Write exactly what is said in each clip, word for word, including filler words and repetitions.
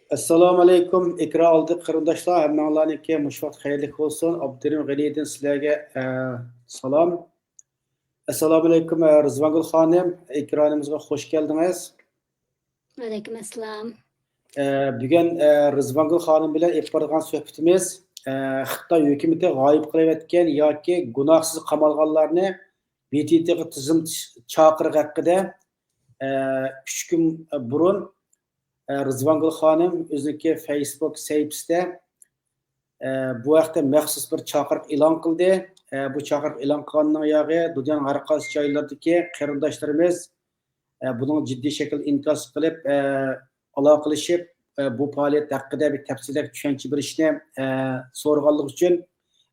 ئەسسالامۇ ئەلەيكۇم، ئېكران ئالدىدىكى قېرىنداشلار، ھەممىڭلارنىڭكى مۇشۇ ۋاقىت خەيرلىك بولسۇن. ئابدۇرېھىم غېنىدىن سىلەرگە، ئە، سالام. ئەسسالامۇ ئەلەيكۇم، ئە، رىزۋانگۈل خانىم، ئېكرانىمىزغا خوش كەلدىڭىز. ۋەئەلەيكۇم ئەسسالام. ئە، بۈگۈن، ئە، رىزۋانگۈل خانىم بىلەن ئېلىپ بارىدىغان سۆھبىتىمىز، ئە، خىتاي ھۆكۈمىتى غايىب قىلىۋەتكەن ياكى گۇناھسىز قامالغانلارنى ب ت ت غا تىزىم چاقىرىقى ھەققىدە، ئە، ئۈچ كۈن بۇرۇن، ئە، رىزۋانگۈل خانىم ئۆزىنىڭكى فەيسبۇك سەھىپىسىدە، ئە، بۇ ھەقتە مەخسۇس بىر چاقىرىق ئېلان قىلدى. ئە، بۇ چاقىرىق ئېلان قىلغاننىڭ ياغى دۇنيانىڭ ھەر قايسى جايلىرىدىكى قېرىنداشلىرىمىز، ئە، بۇنىڭ جىددىي شەكىلدە ئىنكاس قىلىپ، ئە، ئالاقىلىشىپ، ئە، بۇ پائالىيەت ھەققىدە بىر تەپسىلىي چۈشەنچە بېرىشنى، ئە، سورىغانلىقى ئۈچۈن،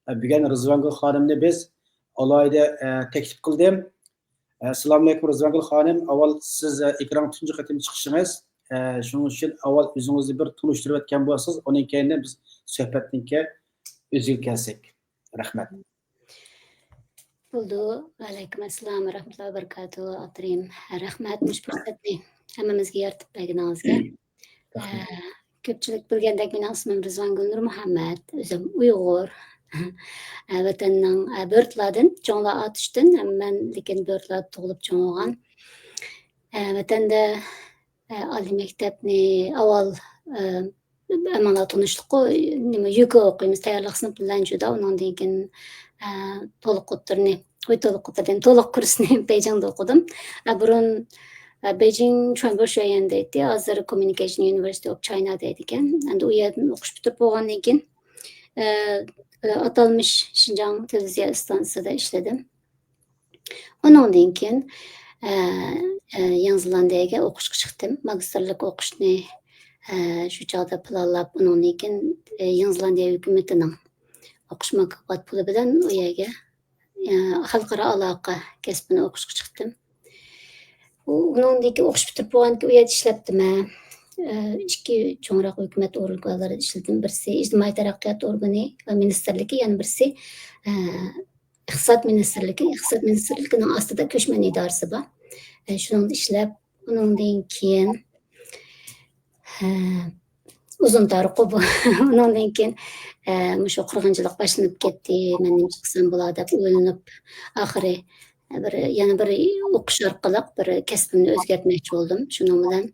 ئە، بۈگۈن رىزۋانگۈل خانىمنى بىز ئالاھىدە، ئە، تەكلىپ قىلدىم. ئەسسالامۇئەلەيكۇم رىزۋانگۈل خانىم، ئاۋۋال سىز، ئە، ئېكرانغا تۇنجى قېتىم چىقىشىڭىز، ئە، شۇنىڭ ئۈچۈن ئاۋۋال ئۆزىڭىزنى بىر تونۇشتۇرۇپ ئۆتكەن بولسىڭىز، ئۇنىڭ كەينىدىن بىز سۆھبەتنىڭكى ئۆزىگە كەلسەك. رەھمەت. بولىدۇ. ۋەئەلەيكۇم ئەسسالام ۋە رەھمەتۇللاھى ۋە بەرىكاتۇھۇ. ئابدۇرېھىم، رەھمەت مۇشۇ پۇرسەتنى ھەممىمىزگە يارىتىپ بەرگىنىڭىزگە. ئە، كۆپچىلىك بىلگەندەك، مېنىڭ ئىسمىم رىزۋانگۈل نۇرمۇھەممەت، ئۆزۈم ئۇيغۇر. ئە، ۋەتەننىڭ، ئە، بۆرتالاردىن، جۇڭلا ئاتۇشتىن، ئەمما مەن لېكىن بۆرتالاردا تۇغۇلۇپ چوڭ بولغان. ئە، ۋەتەندە، ئە، ئالىي مەكتەپنى ئاۋۋال، ئە، ئەمما تونۇشلۇققۇ، نېمە، يۈگە ئوقۇيمىز، تەييارلىق سىنىپى لەنجۇدا، ئۇنىڭدىن كېيىن، ئە، تولۇق ئوتتۇرىنى، ۋۇي، تولۇق ئوتتۇرا دېدىم، تولۇق كۇرسنى بېيجىڭدا ئوقۇدۇم. ئە، بۇرۇن، ئە، بېيجىڭ چۈەنبو شۈەيەن دەيتتى، ھازىر Communication University of China دەيدىكەن. ئەمدى ئۇ يەردىن ئوقۇش پۈتتۈرۈپ بولغاندىن كېيىن، ئە، ئە، ئاتالمىش شىنجاڭ تېلېۋىزىيە ئىستانسىسىدا ئىشلىدىم. ئۇنىڭدىن كېيىن، ئە، ئە، يېڭى زېلاندىيەگە ئوقۇشقا چىقتىم. ماگىستىرلىق ئوقۇشنى، ئە، شۇ چاغدا پىلانلاپ، ئۇنىڭدىن كېيىن، ئە، يېڭى زېلاندىيە ھۆكۈمىتىنىڭ ئوقۇش مۇكاپات پۇلى بىلەن ئۇ يەرگە، ئە، خەلقئارا ئالاقە كەسپىنى ئوقۇشقا چىقتىم. ئۇ، ئۇنىڭدىن كېيىن ئوقۇش پۈتتۈرۈپ بولغاندىن كېيىن ئۇ يەردە ئىشلەپتىمەن. ئە، ئىككى چوڭراق ھۆكۈمەت ئورگانلىرىدا ئىشلىدىم. بىرسى ئىجتىمائىي تەرەققىيات ئورگىنى ۋە مىنىستىرلىكى، يەنە بىرسى، ئە، ئىقتىساد مىنىستىرلىكى، ئىقتىساد مىنىستىرلىكىنىڭ ئاستىدا كۆچمەن ئىدارىسى بار. ئە، شۇنىڭدا ئىشلەپ، ئۇنىڭدىن كېيىن، ئە، ئۇزۇن تارىخقۇ بۇ. ئۇنىڭدىن كېيىن، ئە، مۇشۇ قىرغىنچىلىق باشلىنىپ كەتتى، مەن نېمە قىلسام بولا دەپ ئويلىنىپ، ئاخىرى بىر، يەنە بىر ئوقۇش ئارقىلىق بىر كەسپىمنى ئۆزگەرتمەكچى بولدۇم. شۇنىڭ بىلەن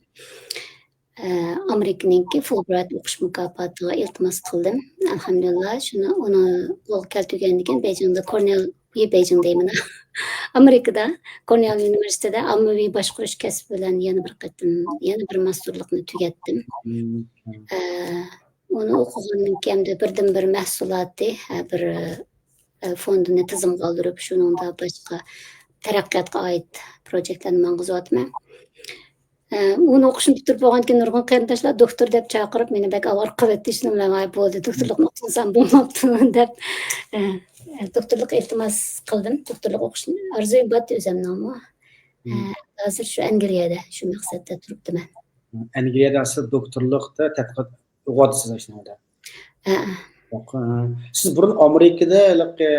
ئە، ئامېرىكىنىڭكى فۇلبرايت ئوقۇش مۇكاپاتىغا ئىلتىماس قىلدىم. ئەلھەمدۇلىللا، شۇنى، ئۇنى قولغا كەلتۈرگەندىن كېيىن، بېيجىڭدا كورنېل، ئى، بېيجىڭ دەيمەن، ئامېرىكىدا كورنېل ئۇنىۋېرسىتېتىدا ئاممىۋى باشقۇرۇش كەسپى بىلەن يەنە بىر قېتىم، يەنە بىر ماستېرلىقنى تۈگەتتىم. مم. ئە، ئۇنى ئوقۇغاندىن كېيىن بىردىنبىر مەھسۇلاتى، ئە، بىر، ئە، فوندىنى تىزىمغا ئالدۇرۇپ، شۇنىڭدا باشقا تەرەققىياتقا ئائىت پروژېكتلارنى ماڭغۇزۇۋاتىمەن. ئە، ئۇنى ئوقۇشنى پۈتتۈرۈپ بولغاندىن كېيىن نۇرغۇن قېرىنداشلار دوكتور دەپ چاقىرىپ، مېنى بەك ئاۋارە قىلىۋەتتى. شۇنىڭ بىلەن، ۋاي، بولدى، دوكتورلۇقنى ئوقۇسام بولماپتۇ دەپ، ئە، دوكتورلۇق ئىلتىماس قىلدىم. دوكتورلۇق ئوقۇشنى ئارزۇيۇم بارتى ئۆزۈمنىڭمۇ. ئە، مم. ھازىر شۇ ئەنگلىيەدە شۇ مەقسەتتە تۇرۇپتىمەن. ئەنگلىيەدە ئەسلى دوكتورلۇقتا تەتقىقات ئوقۇۋاتىسىز ئاشۇ يەردە. ھە. ياق، ئە، سىز بۇرۇن ئامېرىكىدا ھېلىقى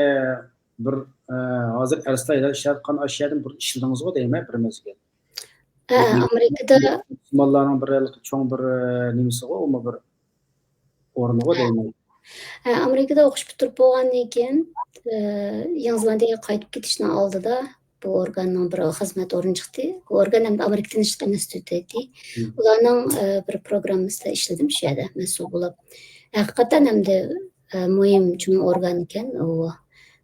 بىر، ئە، ھازىر ئەرسلەر ئىشلەۋاتقان ئاشۇ يەردىن بىر ئىشلىدىڭىزغۇ دەيمەن بىر مەزگىل. ھە، ئامېرىكىدا مۇسۇلمانلارنىڭ بىر ھېلىقى چوڭ بىر، ئە، نېمىسىغۇ، ئۇمۇ بىر ئورنىغۇ ھە. دەيمەن. ھە، ئامېرىكىدا ئوقۇش پۈتتۈرۈپ بولغاندىن كېيىن، ئە، يېڭى زېلاندىيەگە قايتىپ كېتىشنىڭ ئالدىدا بۇ ئورگاننىڭ بىر خىزمەت ئورنى چىقتى. بۇ ئورگان ئەمدى ئامېرىكا تىنچلىق ئىنستىتۇتى. مم. ئۇلارنىڭ، ئە، بىر پروگراممىسىدا ئىشلىدىم شۇ يەردە مەسئۇل بولۇپ. ھەقىقەتەن ئەمدى، ئە، مۇھىم چوڭ ئورگان ئىكەن. ئۇ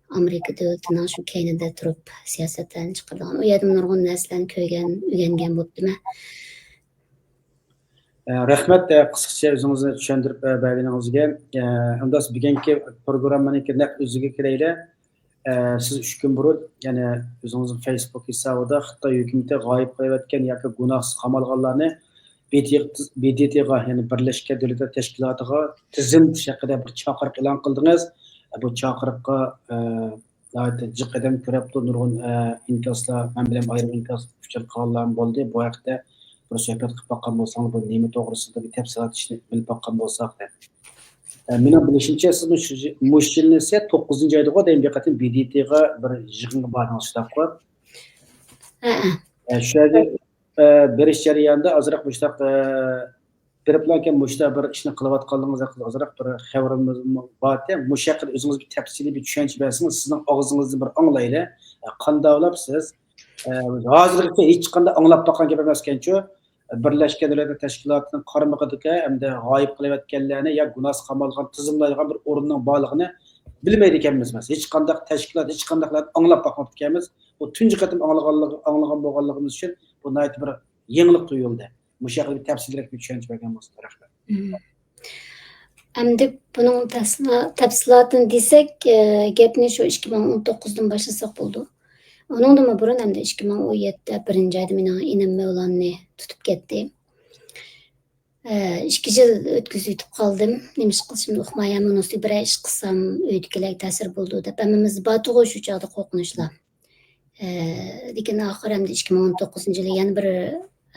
ئامېرىكا دۆلىتىنىڭ شۇ كەينىدە تۇرۇپ سىياسەتلەرنى چىقىرىدىغان. ئۇ يەردىن نۇرغۇن نەرسىلەرنى كۆرگەن، ئۆگەنگەن بوپتىمەن. ئە، رەھمەت، ئە، قىسقىچە ئۆزىڭىزنى چۈشەندۈرۈپ، ئە، بەرگىنىڭىزگە. ئە، ئەمدى بۈگۈنكى پروگراممىنىڭكى نەق ئۆزىگە كىرەيلى. ئە، سىز ئۈچ كۈن بۇرۇن، يەنى ئۆزىڭىزنىڭ فېيسبۇك ھېسابىدا خىتاي ھۆكۈمىتى غايىب قىلىۋەتكەن ياكى گۇناھسىز قامالغانلارنى ب ت ت، ب ت ت غا، يەنى بىرلەشكەن دۆلەتلەر تەشكىلاتىغا تىزىم تۇتۇش ھەققىدە بىر چاقىرىق ئېلان قىلدىڭىز. بۇ چاقىرىققا، ئە، ناھايىتى جىق ئادەم كۆرۈپتۇ، نۇرغۇن، ئە، ئىنكاسلار، مەن بىلەن ئايرىم ئىنكاس ئۇچۇر قىلغانلارمۇ بولدى. بۇ ھەقتە بىر سۆھبەت قىلىپ باققان بولساڭلار، بۇ نېمە توغرىسىدا بىر تەپسىلات ئىشنى بىلىپ باققان بولساق دەپ. ئە، مېنىڭ بىلىشىمچە، سىز مۇشۇ، مۇشۇ يىلنى سە توققۇزىنچى ئايدىغۇ دەيمەن، بىر قېتىم ب د ت غا بىر يىغىنغا باردىڭىز، شۇنداققۇ؟ ھە. ئە، شۇ يەرگە، ئە، بېرىش جەريانىدا ئازراق مۇشۇنداق، ئە، بېرىپلا كېيىن مۇشۇنداق بىر ئىشنى قىلىۋاتقانلىقىڭىز ھەققىدە ئازراق بىر خەۋىرىمىز بارتى. مۇشۇ ھەققىدە ئۆزىڭىز بىر تەپسىلىي بىر چۈشەنچە بەرسىڭىز، سىزنىڭ ئاغزىڭىزدىن بىر ئاڭلايلى. ئە، قانداقلاپ سىز، ئە، ھازىرغىچە ھېچقانداق ئاڭلاپ باققان گەپ ئەمەسكەنچۇ، بىرلەشكەن دۆلەتلەر تەشكىلاتىنىڭ قارمىقىدىكى ھەمدە غايىب قېلىۋەتكەنلەرنى يا گۇناھسىز قامالغان تىزىملايدىغان بىر ئورۇننىڭ بارلىقىنى بىلمەيدىكەنمىز. ھېچقانداق تەشكىلات، ھېچقانداقلارنى ئاڭلاپ باقماپتىكەنمىز. بۇ تۇنجى قېتىم ئاڭلىغانلىق-، ئاڭلىغان بولغانلىقىمىز ئۈچۈن بۇ ناھايىتى بىر يېڭىلىق تۇيۇلدى. مۇشۇ ھەققىدە بىر تەپسىلىيرەك بىر چۈشەنچە بەرگەن بولسىڭىز، رەھمەت. مم. ئەمدى بۇنىڭ تەسلا-، تەپسىلاتىنى دېسەك، ئە، گەپنى شۇ ئىككى مىڭ ئون توققۇزدىن باشلىساق بولىدۇ. ئۇنىڭدىنمۇ بۇرۇن ئەمدى ئىككى مىڭ ئون يەتتە بىرىنچى ئايدا مېنىڭ ئىنىم مەۋلاننى تۇتۇپ كەتتى. ئە، ئىككى يىل ئۆتكۈزۈۋېتىپ قالدىم. نېمە ئىش قىلىشىمنى ئۇقماي، ھەم ئۇنىڭ ئۈستىگە بىرەر ئىش قىلسام، ئۆيدىكىلەرگە تەسىر بولىدۇ دەپ، ھەممىمىزدە بارتىغۇ شۇ چاغدا قورقۇنچلار. ئە، لېكىن ئاخىر ئەمدى ئىككى مىڭ ئون توققۇزىنچى يىلى يەنە بىر،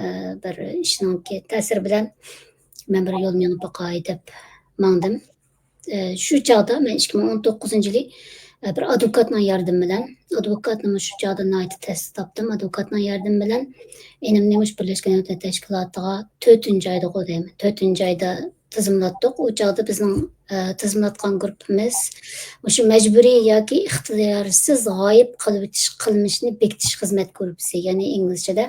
ئە، بىر ئىشنىڭكى تەسىرى بىلەن مەن بىر يول مېڭىپ باقاي دەپ ماڭدىم. ئە، شۇ چاغدا مەن ئىككى مىڭ ئون توققۇزىنچى يىلى، ئە، بىر ئادۋوكاتنىڭ ياردىمى بىلەن، ئادۋوكاتنىمۇ شۇ چاغدا ناھايىتى تەستە تاپتىم. ئادۋوكاتنىڭ ياردىمى بىلەن ئىنىمنى مۇشۇ بىرلەشكەن دۆلەتلەر تەشكىلاتىغا تۆتىنچى ئايدىغۇ دەيمەن، تۆتىنچى ئايدا تىزىملاتتۇق. ئۇ چاغدا بىزنىڭ، ئە، تىزىملاتقان گۇرۇپپىمىز مۇشۇ مەجبۇرىي ياكى ئىختىيارسىز غايىب قېلىۋېتىش قىلمىشىنى بېكىتىش خىزمەت گۇرۇپپىسى، يەنى ئىنگلىزچىدە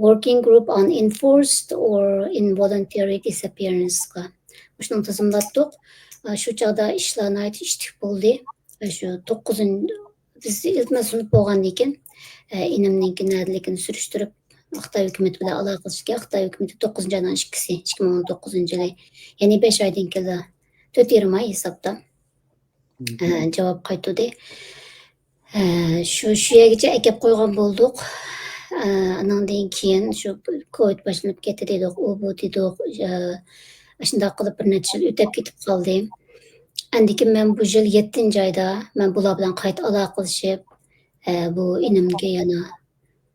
Working Group on Enforced or Involuntary Disappearance قا مۇشۇنىڭ تىزىملاتتۇق. ئە، شۇ چاغدا ئىشلار ناھايىتى ئىشتىك بولدى. ئە، شۇ توققۇزىنچى، بىز ئىلتىماس سۇنۇپ بولغاندىن كېيىن، ئە، ئىنىمنىڭكى نەدىلىكىنى سۈرۈشتۈرۈپ، خىتاي ھۆكۈمىتى بىلەن ئالاقىلىشىشكە، خىتاي ھۆكۈمىتى توققۇزىنچى ئاينىڭ ئىككىسى، ئىككى مىڭ ئون توققۇزىنچى يىلى، يەنى بەش ئايدىن كېيىنلا، تۆت يېرىم ئاي ھېسابتا، مم. ئە، جاۋاب قايتۇردى. ئە، شۇ، شۇ يەرگىچە ئەكەپ قويغان بولدۇق. ئە، ئانىڭدىن كېيىن شۇ كوۋىد باشلىنىپ كەتتى دېدۇق، ئۇ بۇ دېدۇق، ئە، ئاشۇنداق قىلىپ بىر نەچچە يىل ئۆتەپ كېتىپ قالدى. ئاندىن كېيىن مەن بۇ يىل يەتتىنچى ئايدا مەن بۇلار بىلەن قايتا ئالاقىلىشىپ، ئە، بۇ ئىنىمگە يەنە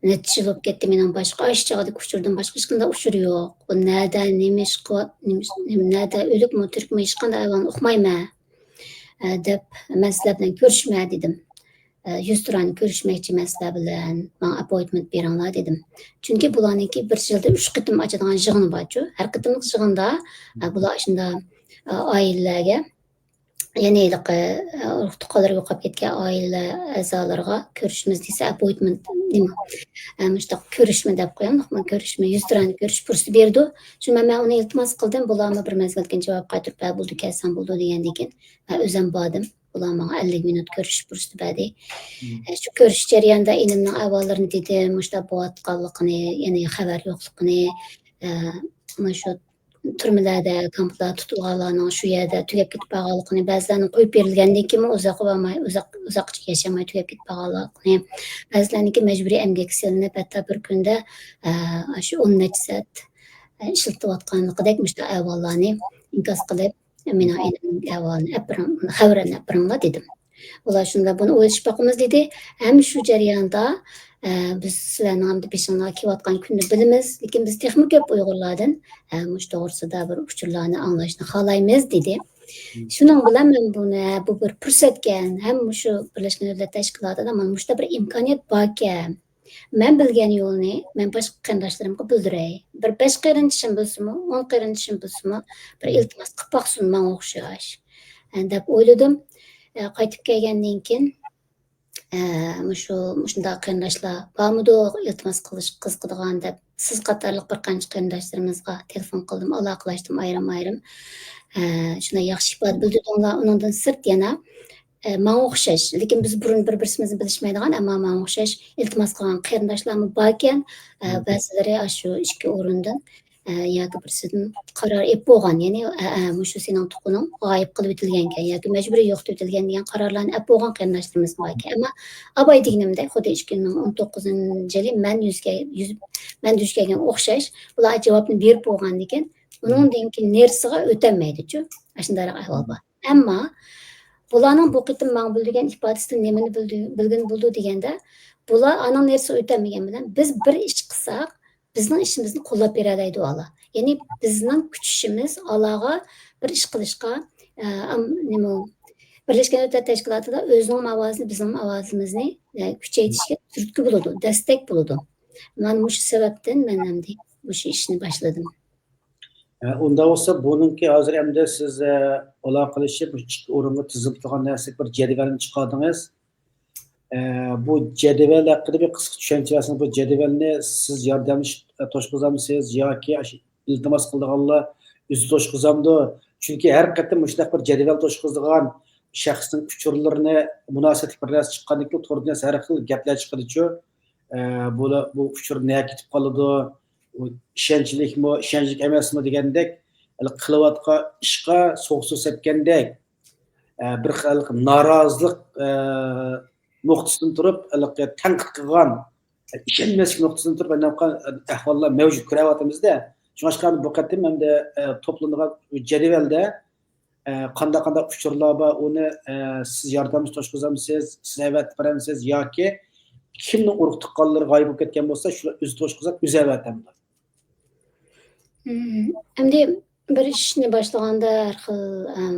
نەچچە يىل بولۇپ كەتتى مېنىڭ باشقا ئاشۇ چاغدىكى ئۇچۇردىن باشقا ھېچقانداق ئۇچۇر يوق. بۇ نەدە، نېمە ئىش قىلىۋات-، نېمە ئىش، نېمە، نەدە ئۆلۈكمۇ، تىرىكمۇ، ھېچقانداق ئەھۋالىنى ئۇقمايمەن، ئە، دەپ، مەن سىلەر بىلەن كۆرۈشمە دېدىم. ئە، يۈزتۇرانە كۆرۈشمەكچى مەن سىلەر بىلەن، ماڭا ئاپپوينتمېنت بېرىڭلار دېدىم. چۈنكى بۇلارنىڭكى بىر يىلدا ئۈچ قېتىم ئاچىدىغان يىغىنى بارچۇ. ھەر قېتىملىق يىغىندا، ئە، بۇلار ئاشۇنداق، ئە، ئائىلىلەرگە، يەنى ھېلىقى، ئە، ئۇرۇق-تۇغقانلىرى يوقاپ كەتكەن ئائىلە ئەزالىرىغا كۆرۈشىمىز دېسە، ئاپپوينتمېنت نېمە، ئە، مۇشۇنداق كۆرۈشمە دەپ قويايلى، كۆرۈشمە، يۈزتۇرانە كۆرۈش پۇرسىتى بېرىدۇ. شۇ مەن، مەن ئۇنى ئىلتىماس قىلدىم، بۇلارمۇ بىر مەزگىلدىن كېيىن جاۋاب قايتۇرۇپ، ھە، بولىدۇ، كەلسەڭ بولىدۇ دېگەندىن كېيىن، مەن ئۆزۈم باردىم. بۇلار ماڭا ئەللىك مىنۇت كۆرۈشۈش پۇرسىتى بەردى. مم. ئە، شۇ كۆرۈشۈش جەريانىدا ئىنىمنىڭ ئەھۋاللىرىنى دېدىم، مۇشۇنداق بولۇۋاتقانلىقىنى، يەنى خەۋەر يوقلۇقىنى، ئە، مانا شۇ تۈرمىلەردە، كامپلاردا تۇتۇلغانلارنىڭ شۇ يەردە تۈگەپ كېتىپ بارغانلىقىنى، بەزىلەرنىڭ قويۇپ بېرىلگەندىن كېيىنمۇ ئۇزاققا بارماي، ئۇزاق، ئۇزاققىچە ياشىماي تۈگەپ كېتىپ بارغانلىقىنى، بەزىلەرنىڭكى مەجبۇرىي ئەمگەككە سېلىنىپ، ھەتتا بىر كۈندە، ئە، شۇ ئون نەچچە سائەت، ئە، ئىشلىتىۋاتقانلىقىدەك مۇشۇنداق ئەھۋاللارنى ئىنكاس قىلىپ، مېنىڭ ئىنىمنىڭ ئەھۋالىنى ئەپ بېرىڭ، خەۋىرىنى ئەپ بېرىڭلار دېدىم. ئۇلار شۇنداق، بۇنى ئويلىشىپ باقىمىز دېدى. ھەم شۇ جەرياندا، ئە، بىز سىلەرنىڭ ئەمدى بېشىڭلارغا كېلىۋاتقان كۈننى بىلىمىز، لېكىن بىز تېخىمۇ كۆپ ئۇيغۇرلاردىن، ئە، مۇشۇ توغرىسىدا بىر ئۇچۇرلارنى ئاڭلاشنى خالايمىز دېدى. مم. شۇنىڭ بىلەن مەن بۇنى، بۇ بىر پۇرسەتكەن، ھەم مۇشۇ بىرلەشكەن دۆلەتلەر تەشكىلاتىدا مانا مۇشۇنداق بىر ئىمكانىيەت باركەن. مەن بىلگەن يولنى مەن باشقا قېرىنداشلىرىمغا بىلدۈرەي. بىر بەش قېرىندىشىم بىلسىمۇ، ئون قېرىندىشىم بىلسىمۇ، بىر ئىلتىماس قىلىپ باقسۇن ماڭا ئوخشاش، ئە، دەپ ئويلىدىم. ئە، قايتىپ كەلگەندىن كېيىن، ئە، مۇشۇ، مۇشۇنداق قېرىنداشلار بارمىدۇ، ئىلتىماس قىلىش قىزىقىدىغان دەپ، سىز قاتارلىق بىر قانچە قېرىنداشلىرىمىزغا تېلېفون قىلدىم، ئالاقىلەشتىم ئايرىم-ئايرىم. ئە، شۇنداق ياخشى ئىپادە بىلدۈردۈڭلار. ئۇنىڭدىن سىرت يەنە ئە، ماڭا ئوخشاش، لېكىن بىز بۇرۇن بىر-بىرسىمىزنى بىلىشمەيدىغان، ئەمما ماڭا ئوخشاش ئىلتىماس قىلغان قېرىنداشلارمۇ باركەن. ئە، مم. بەزىلىرى ئاشۇ ئىككى ئورۇندىن، ئە، ياكى بىرسىدىن قارار ئېلىپ بولغان، يەنى، ئە، ئە، مۇشۇ سېنىڭ تۇغقىنىڭ غايىب قىلىۋېتىلگەنكەن ياكى مەجبۇرىي يوقىتىۋېتىلگەن دېگەن قارارلارنى ئېلىپ بولغان قېرىنداشلىرىمىز باركەن. ئەمما ئاۋاي دېگىنىمدەك، خۇددى ئىككى مىڭ ئون توققۇزىنچى يىلى مەن يۈز كە-، يۈز، مەن دۇچ كەلگەن ئوخشاش، بۇلار جاۋابنى بېرىپ بولغاندىكىن، ئۇنىڭدىن كېيىن نېرىسىغا ئۆتەلمەيدىچۇ. ئاشۇنداقراق ئەھۋال بار. ئەمما بۇلارنىڭ بۇ قېتىم ماڭا بىلدۈرگەن ئىپادىسىدىن نېمىنى بىلدى-، بىلگىلى بولىدۇ دېگەندە، بۇلار ئانىڭ نېرىسىغا ئۆتەلمىگەن بىلەن، بىز بىر ئىش قىلساق، بىزنىڭ ئىشىمىزنى قوللاپ بېرەلەيدۇ ئالا. يەنى بىزنىڭ كۈچىشىمىز ئالاغا بىر ئىش قىلىشقا، ئە، ئام-، نېمە، بىرلەشكەن دۆلەتلەر تەشكىلاتىدا ئۆزىنىڭ ئاۋازىنى، بىزنىڭ ئاۋازىمىزنى، ئە، كۈچەيتىشكە تۈرتكە بولىدۇ، دەستەك بولىدۇ. مانا مۇشۇ سەۋەبتىن مەن ئەمدى مۇشۇ ئىشنى باشلىدىم. ئە، ئۇنداق بولسا، بۇنىڭكى ھازىر ئەمدى سىز، ئە، ئالاقىلىشىپ، ئىككى ئورۇنغا تىزىلىپ تۇرغان نەرسە بىر جەدۋەلنى چىقاردىڭىز. ئە، بۇ جەدۋەل ھەققىدە بىر قىسقىچە چۈشەنچە بەرسىڭىز، بۇ جەدۋەلنى سىز ياردەملىشىپ، ئە، توشقۇزامسىز ياكى ئاشۇ ئىلتىماس قىلىدىغانلار ئۆزى توشقۇزامدۇ؟ چۈنكى ھەر قېتىم مۇشۇنداق بىر جەدۋەل توشقۇزىدىغان شەخسنىڭ ئۇچۇرلىرىنى مۇناسىۋەتلىك بىر نەرسە چىققاندىن كېيىن توردىن ھەر خىل گەپلەر چىقىدىچۇ. ئە، بۇلار، بۇ ئۇچۇر نەگە كېتىپ قالىدۇ؟ ئۇ ئىشەنچلىكمۇ، ئىشەنچلىك ئەمەسمۇ دېگەندەك، ھېلىقى قىلىۋاتقان ئىشقا سوغۇق سۇ سەپكەندەك، ئە، بىر خىل نارازىلىق، ئە، نۇقتىسىدىن تۇرۇپ، ھېلىقى تەنقىد قىلغان، ئىشەنمەسلىك نۇقتىسىدىن تۇرۇپ ئەنەۋقان ئەھۋاللار مەۋجۇت كۆرۈۋاتىمىزدە. شۇڭلاشقا بۇ قېتىم ئەمدى، ئە، توپلىنىدىغان جەدۋەلدە، ئە، قانداق، قانداق ئۇچۇرلار بار، ئۇنى، ئە، سىز ياردەمچى توشقۇزامسىز، سىز ئەۋەتىپ بېرەمسىز ياكى كىمنىڭ ئۇرۇق تۇغقانلىرى غايىب بولۇپ كەتكەن بولسا، شۇلار ئۆزى توشقۇزۇپ، ئۆزى ئەۋەتەمدۇ؟ مم، ئەمدى بىر ئىشنى باشلىغاندا ھەر خىل، ئەم،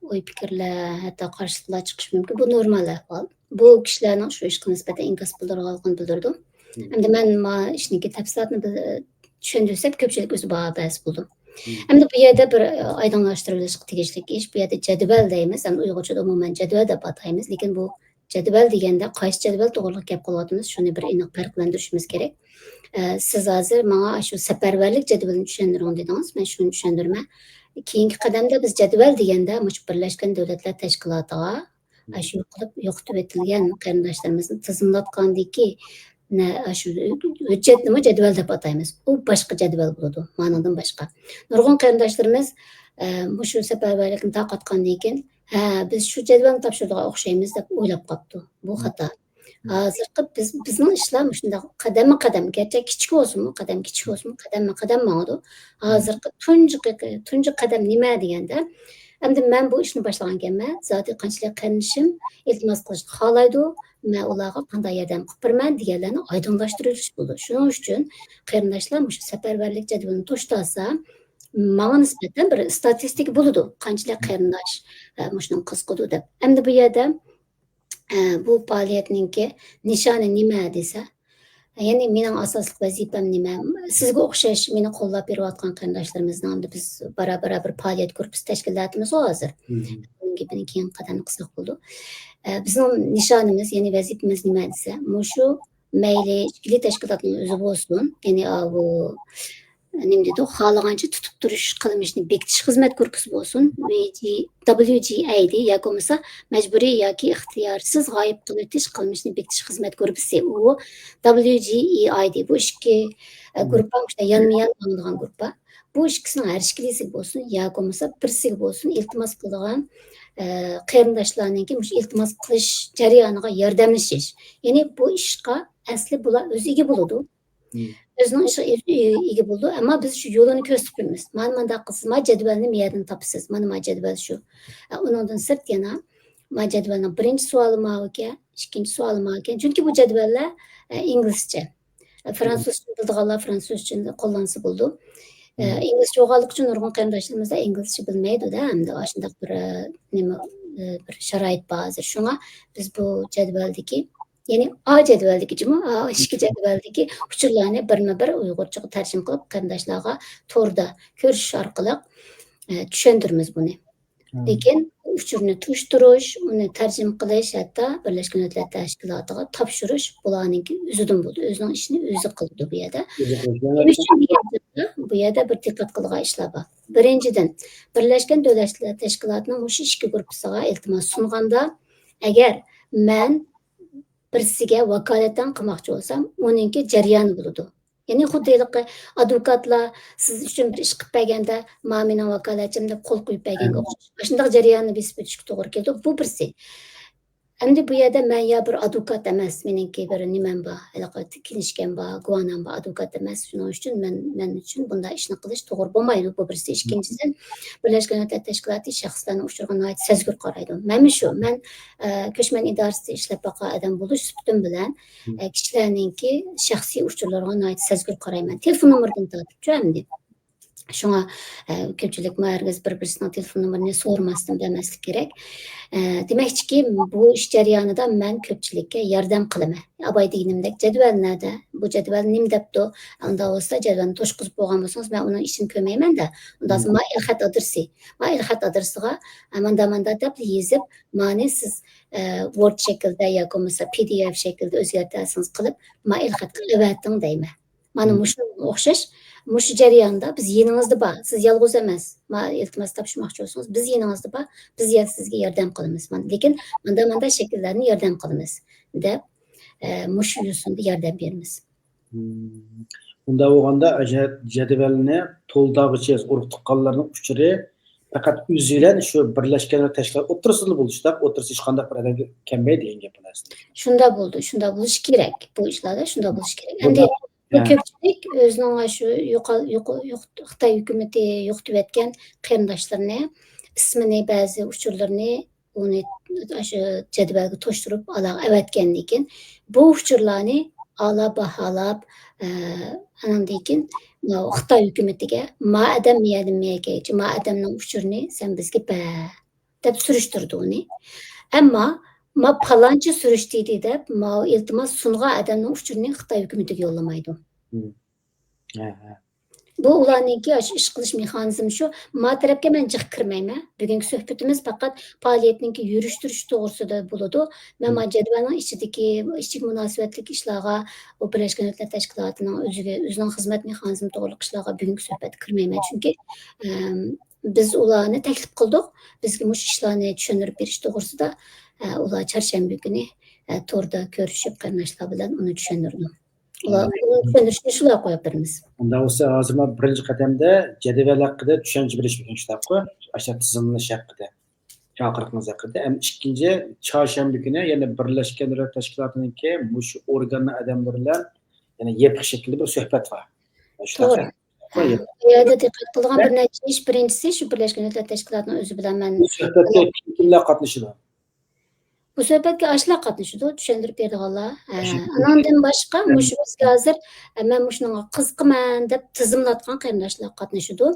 ئوي پىكىرلەر، ھەتتا قارشىلىقلار چىقىشى مۇمكىن. بۇ نورمال ئەھۋال. بۇ كىشىلەرنىڭ شۇ ئىشقا نىسبەتەن ئىنكاس بىلدۈرىدىغانلىقىنى بىلدۈرىدۇ. مم. ئەمدى مەن ما ئىشنىڭكى تەپسىلاتىنى بىل-، چۈشەندۈرسەم، كۆپچىلىك ئۆزى باھا بەرسە بولىدۇ. مم. ئەمدى بۇ يەردە بىر، ئە، ئايدىڭلاشتۇرۇلۇشقا تېگىشلىك ئىش. بۇ يەردە جەدۋەل دەيمىز، ئەمدى ئۇيغۇرچىدا ئومۇمەن جەدۋەل دەپ ئاتايمىز، لېكىن بۇ جەدۋەل دېگەندە قايسى جەدۋەل توغرىلىق گەپ قىلىۋاتىمىز، شۇنى بىر ئېنىق پەرقلەندۈرۈشىمىز كېرەك. ئە، سىز ھازىر ماڭا شۇ سەپەرۋەرلىك جەدۋىلىنى چۈشەندۈرۈڭ دېدىڭىز، مەن شۇنى چۈشەندۈرىمەن. كېيىنكى قەدەمدە بىز جەدۋەل دېگەندە مۇشۇ بىرلەشكەن دۆلەتلەر تەشكىلاتىغا، ئە، شۇ يوقىلىپ، يوقىتىۋېتىلگەن قېرىنداشلىرىمىزنى تىزىملاتقاندىكى، نە، ئە، شۇ ھۆججەتنىمۇ جەدۋەل دەپ ئاتايمىز. ئۇ باشقا جەدۋەل بولىدۇ، مانىڭدىن باشقا. نۇرغۇن قېرىنداشلىرىمىز، ئە، مۇشۇ سەپەرۋەرلىكنى تارقاتقاندىن كېيىن، ھە، بىز شۇ جەدۋەلنى تاپشۇرىدىغان ئوخشايمىز دەپ ئويلاپ قاپتۇ. بۇ خاتا. ھازىرقى بىز، بىزنىڭ ئىشلار مۇشۇنداق قەدەممۇ قەدەم، گەرچە كىچىك بولسىمۇ، قەدەم كىچىك بولسىمۇ، قەدەممۇ قەدەم ماڭىدۇ. ھازىرقى تۇنجى قېقى-، تۇنجى قەدەم نېمە دېگەندە، ئەمدى مەن بۇ ئىشنى باشلىغانكەنمەن، زادى قانچىلىك قېرىندىشىم ئىلتىماس قىلىشنى خالايدۇ، مەن ئۇلارغا قانداق ياردەم قىلىپ بېرىمەن دېگەنلەرنى ئايدىڭلاشتۇرۇش بولىدۇ. شۇنىڭ ئۈچۈن قېرىنداشلار مۇشۇ سەپەرۋەرلىك جەدۋىلىنى توشتالسا، ماڭا نىسبەتەن بىر ئىستاتىستىكا بولىدۇ، قانچىلىك قېرىنداش، ئە، مۇشۇنىڭغا قىزىقىدۇ دەپ. ئەمدى بۇ يەردە، ئە، بۇ پائالىيەتنىڭكى نىشانى نېمە دېسە، يەنى مېنىڭ ئاساسلىق ۋەزىپەم نېمە؟ سىزگە ئوخشاش مېنى قوللاپ بېرىۋاتقان قېرىنداشلىرىمىزنىڭ ئەمدى بىز بارا-بارا بىر پائالىيەت گۇرۇپپىسى تەشكىللەۋاتىمىزغۇ ھازىر. بۇنىڭ گېپىنى كېيىن قەدەمدە قىلساق بولىدۇ. ئە، بىزنىڭ نىشانىمىز، يەنى ۋەزىپىمىز نېمە دېسە، مۇشۇ مەيلى ئىچكىلىك تەشكىلاتنىڭ ئۆزى بولسۇن، يەنى ئاۋۇ نېمە دېدۇق، خالىغانچە تۇتۇپ تۇرۇش قىلمىشىنى بېكىتىش خىزمەت گۇرۇپپىسى بولسۇن، ۋى جى، دەبلىيۇ جى ئەي دى ياكى بولمىسا مەجبۇرىي ياكى ئىختىيارسىز غايىب قىلىۋېتىش قىلمىشىنى بېكىتىش خىزمەت گۇرۇپپىسى، ئۇ دەبلىيۇ جى ئى ئاي دى. بۇ ئىككى، ئە، گۇرۇپپا مۇشۇنداق يانمۇ يان ماڭىدىغان گۇرۇپپا. بۇ ئىككىسىنىڭ ھەر ئىككىلىسىگە بولسۇن ياكى بولمىسا بىرسىگە بولسۇن ئىلتىماس قىلىدىغان، ئە، قېرىنداشلارنىڭكى مۇشۇ ئىلتىماس قىلىش جەريانىغا ياردەملىشىش. يەنى بۇ ئىشقا ئەسلى بۇلار ئۆزى ئىگە بولىدۇ. ئۆزىنىڭ ئىشىغا ئۆزى ئىگە بولىدۇ، ئەمما بىز شۇ يولىنى كۆرسىتىپ بېرىمىز. مانا مانداق قىلسىز، ما جەدۋەلنى مۇ يەردىن تاپىسىز، مانا ما جەدۋەل شۇ. ئە، ئۇنىڭدىن سىرت يەنە ما جەدۋەلنىڭ بىرىنچى سوئالى ماۋۇكەن، ئىككىنچى سوئالى ماۋۇكەن. چۈنكى بۇ جەدۋەللەر، ئە، ئىنگلىزچە. ئە، فرانسۇزچىنى بىلىدىغانلار فرانسۇزچىنى قوللانسا بولىدۇ. ئە، ئىنگلىزچە بولغانلىقى ئۈچۈن نۇرغۇن قېرىنداشلىرىمىزدا ئىنگلىزچە بىلمەيدۇ-دە، ئەمدى ئاشۇنداق بىر، ئە، نېمە، ئە، بىر شارائىت بار ھازىر. شۇڭا بىز بۇ جەدۋەلدىكى، يەنى ئا جەدۋەلدىكى جۇمۇ، ئا ئىككى جەدۋەلدىكى ئۇچۇرلارنى بىرمۇ بىر ئۇيغۇرچىغا تەرجىمە قىلىپ، قېرىنداشلارغا توردا كۆرۈشۈش ئارقىلىق، ئە، چۈشەندۈرىمىز بۇنى. لېكىن ئۇچۇرنى توشتۇرۇش، ئۇنى تەرجىمە قىلىش، ھەتتا بىرلەشكەن دۆلەتلەر تەشكىلاتىغا تاپشۇرۇش بۇلارنىڭكى ئۆزىدىن بولىدۇ. ئۆزىنىڭ ئىشىنى ئۆزى قىلىدۇ بۇ يەردە. نېمە ئۈچۈن دېگەن چاغدا بۇ يەردە بىر دىققەت قىلىدىغان ئىشلار بار. بىرىنچىدىن، بىرلەشكەن دۆلەتلەر تەشكىلاتىنىڭ مۇشۇ ئىككى گۇرۇپپىسىغا ئىلتىماس سۇنغاندا، ئەگەر مەن بىرسىگە ۋاكالىتەن قىلماقچى بولسام، ئۇنىڭكى جەريانى بولىدۇ. يەنى خۇددى ھېلىقى ئادۋوكاتلار سىز ئۈچۈن بىر ئىش قىلىپ بەرگەندە، ما مېنىڭ ۋاكالەتچىم دەپ قول قويۇپ بەرگەنگە ئوخشاش. ئاشۇنداق جەرياننى بېسىپ ئۆتۈشكە توغرا كېلىدۇ. بۇ بىرسى. ئەمدى بۇ يەردە مەن يا بىر ئادۋوكات ئەمەس، مېنىڭكى بىر نېمەم بار، ھېلىقى كىنىشكام بار، گۇۋاھنامە بار، ئادۋوكات ئەمەس. شۇنىڭ ئۈچۈن مەن، مەن ئۈچۈن بۇنداق ئىشنى قىلىش توغرا بولمايدۇ. بۇ بىرسى. ئىككىنچىدىن، بىرلەشكەن دۆلەتلەر تەشكىلاتى شەخسلەرنىڭ ئۇچۇرىغا ناھايىتى سەزگۈر قارايدۇ. مەنمۇ شۇ، مەن، ئە، كۆچمەن ئىدارىسىدە ئىشلەپ باققان ئادەم بولۇش سۈپىتىم بىلەن، ئە، كىشىلەرنىڭكى شەخسىي ئۇچۇرلىرىغا ناھايىتى سەزگۈر قارايمەن. تېلېفون نومۇرىدىن تارتىپچۇ ئەمدى. شۇڭا، ئە، كۆپچىلىكمۇ ھەرگىز بىر-بىرسىنىڭ تېلېفون نومۇرىنى سورىماستىن بەرمەسلىك كېرەك. ئە، دېمەكچىكى، بۇ ئىش جەريانىدا مەن كۆپچىلىككە ياردەم قىلىمەن. ئاباي دېگىنىمدەك جەدۋەل نەدە؟ بۇ جەدۋەل نېمە دەپتۇ؟ ئۇنداق بولسا جەدۋەلنى توشقۇزۇپ بولغان بولسىڭىز، مەن ئۇنىڭ ئىچىنى كۆرمەيمەن-دە. ئۇنداق بولسا مم. ما ئېلخەت ئادرېسى. ما ئېلخەت ئادرېسىغا، ئە، ماندا-ماندا دەپ يېزىپ، مانى سىز، ئە، ۋورد شەكلىدە ياكى بولمىسا پى دى ئېف شەكلىدە ئۆزگەرتەلىسىڭىز قىلىپ، ما ئېلخەتكە ئەۋەتىڭ دەيمەن. مانا مم. مۇشۇنىڭغا ئوخشاش، مۇشۇ جەرياندا بىز يېنىڭىزدا بار، سىز يالغۇز ئەمەس. ما ئىلتىماس تاپشۇرماقچى بولسىڭىز، بىز يېنىڭىزدا بار، بىز يەنە سىزگە ياردەم قىلىمىز. مانا، لېكىن ماندا-ماندا شەكىللەرنى ياردەم قىلىمىز، دەپ، ئە، مۇشۇ يوسۇندا ياردەم بېرىمىز. مم. ئۇنداق بولغاندا، جە-، جەدۋەلنى تولدۇرغۇچى ئۇرۇق-تۇغقانلارنىڭ ئۇچۇرى پەقەت ئۆزى بىلەن شۇ بىرلەشكەن تەشكىلات ئوتتۇرىسىدىلا بولۇشتا، ئوتتۇرىسى ھېچقانداق بىر ئادەمگە كەلمەيدۇ دېگەن گەپ بۇ نەرسىدە. شۇنداق بولىدۇ، شۇنداق بولۇشى كېرەك. بۇ ئىشلاردا شۇنداق بولۇشى كېرەك. ئەمدى بۇنداق، بۇ ھە. كۆپچىلىك ئۆزىنىڭ شۇ يوقال-، يوق-، يوق-، خىتاي ھۆكۈمىتى يوقىتىۋەتكەن قېرىنداشلىرىنى، ئىسمىنى، بەزى ئۇچۇرلىرىنى ئۇنى ئاشۇ جەدۋەلگە توشتۇرۇپ ئالاغا ئەۋەتكەندىن كېيىن، بۇ ئۇچۇرلارنى ئالا باھالاپ، ئە، ئاناندىن كېيىن ماۋۇ خىتاي ھۆكۈمىتىگە، ما ئادەم مەيەردىن مەيەرگە، ما ئادەمنىڭ ئۇچۇرىنى سەن بىزگە بەر، دەپ سۈرۈشتۈرىدۇ ئۇنى. ئەمما ما پالانچى سۈرۈشتۈردى دەپ، ماۋۇ ئىلتىماس سۇنغان ئادەمنىڭ ئۇچۇرىنى خىتاي ھۆكۈمىتىگە يوللىمايدۇ. مم. ھە، ھە. بۇ ئۇلارنىڭكى ئاشۇ ئىش قىلىش مېخانىزمى شۇ. ما تەرەپكە مەن جىق كىرمەيمەن. بۈگۈنكى سۆھبىتىمىز پەقەت پائالىيەتنىڭكى يۈرۈشتۈرۈشى توغرىسىدا بولىدۇ. مەن مم. ما جەدۋەلنىڭ ئىچىدىكى، ئىچىگە مۇناسىۋەتلىك ئىشلارغا، ئۇ بىرلەشكەن دۆلەتلەر تەشكىلاتىنىڭ ئۆزىگە، ئۆزىنىڭ خىزمەت مېخانىزمى توغرىلىق ئىشلارغا بۈگۈنكى سۆھبەتتە كىرمەيمەن. چۈنكى، ئەم، بىز ئۇلارنى تەكلىپ قىلدۇق. بىزگە مۇشۇ ئىشلارنى چۈشەندۈرۈپ بېرىش توغرىسىدا، ئە، ئۇلار چارشەنبە كۈنى، ئە، توردا كۆرۈشۈپ، قېرىنداشلار بىلەن ئۇنى چۈشەندۈردۇم. ئۇلار، ئۇنى چۈشەندۈرۈشنى شۇلار قويۇپ بېرىمىز. ئۇنداق بولسا، ھازىر مانا بىرىنچى قەدەمدە جەدۋەل ھەققىدە چۈشەنچە بېرىش بولغان شۇنداققۇ؟ ئاشۇ تىزىملاش ھەققىدە، چاقىرىقىڭىز ھەققىدە. ھەم ئىككىنچى، چارشەنبە كۈنى يەنە بىرلەشكەن دۆلەت تەشكىلاتىنىڭكى مۇشۇ ئورگاننىڭ ئادەملىرى بىلەن يەنە يېپىق شەكىلدە بىر سۆھبەت بار. شۇنداق. توغرا. ھە، بۇ يەردە دىققەت قىلىدىغان بىر نەچچە ئىش. بىرىنچىسى، شۇ بىرلەشكەن دۆلەتلەر تەشكىلاتىنىڭ ئۆزى بىلەن مەن بۇ سۆھبەتكە كىم، كىملەر قاتنىشىدۇ؟ بۇ سۆھبەتكە ئاشۇلار قاتنىشىدۇ، چۈشەندۈرۈپ بېرىدىغانلار. ھە، ئاشۇ ئاناندىن باشقا، مۇشۇ بىزگە ھازىر، ئە، مەن مۇشۇنىڭغا قىزىقىمەن دەپ تىزىملاتقان قېرىنداشلار قاتنىشىدۇ.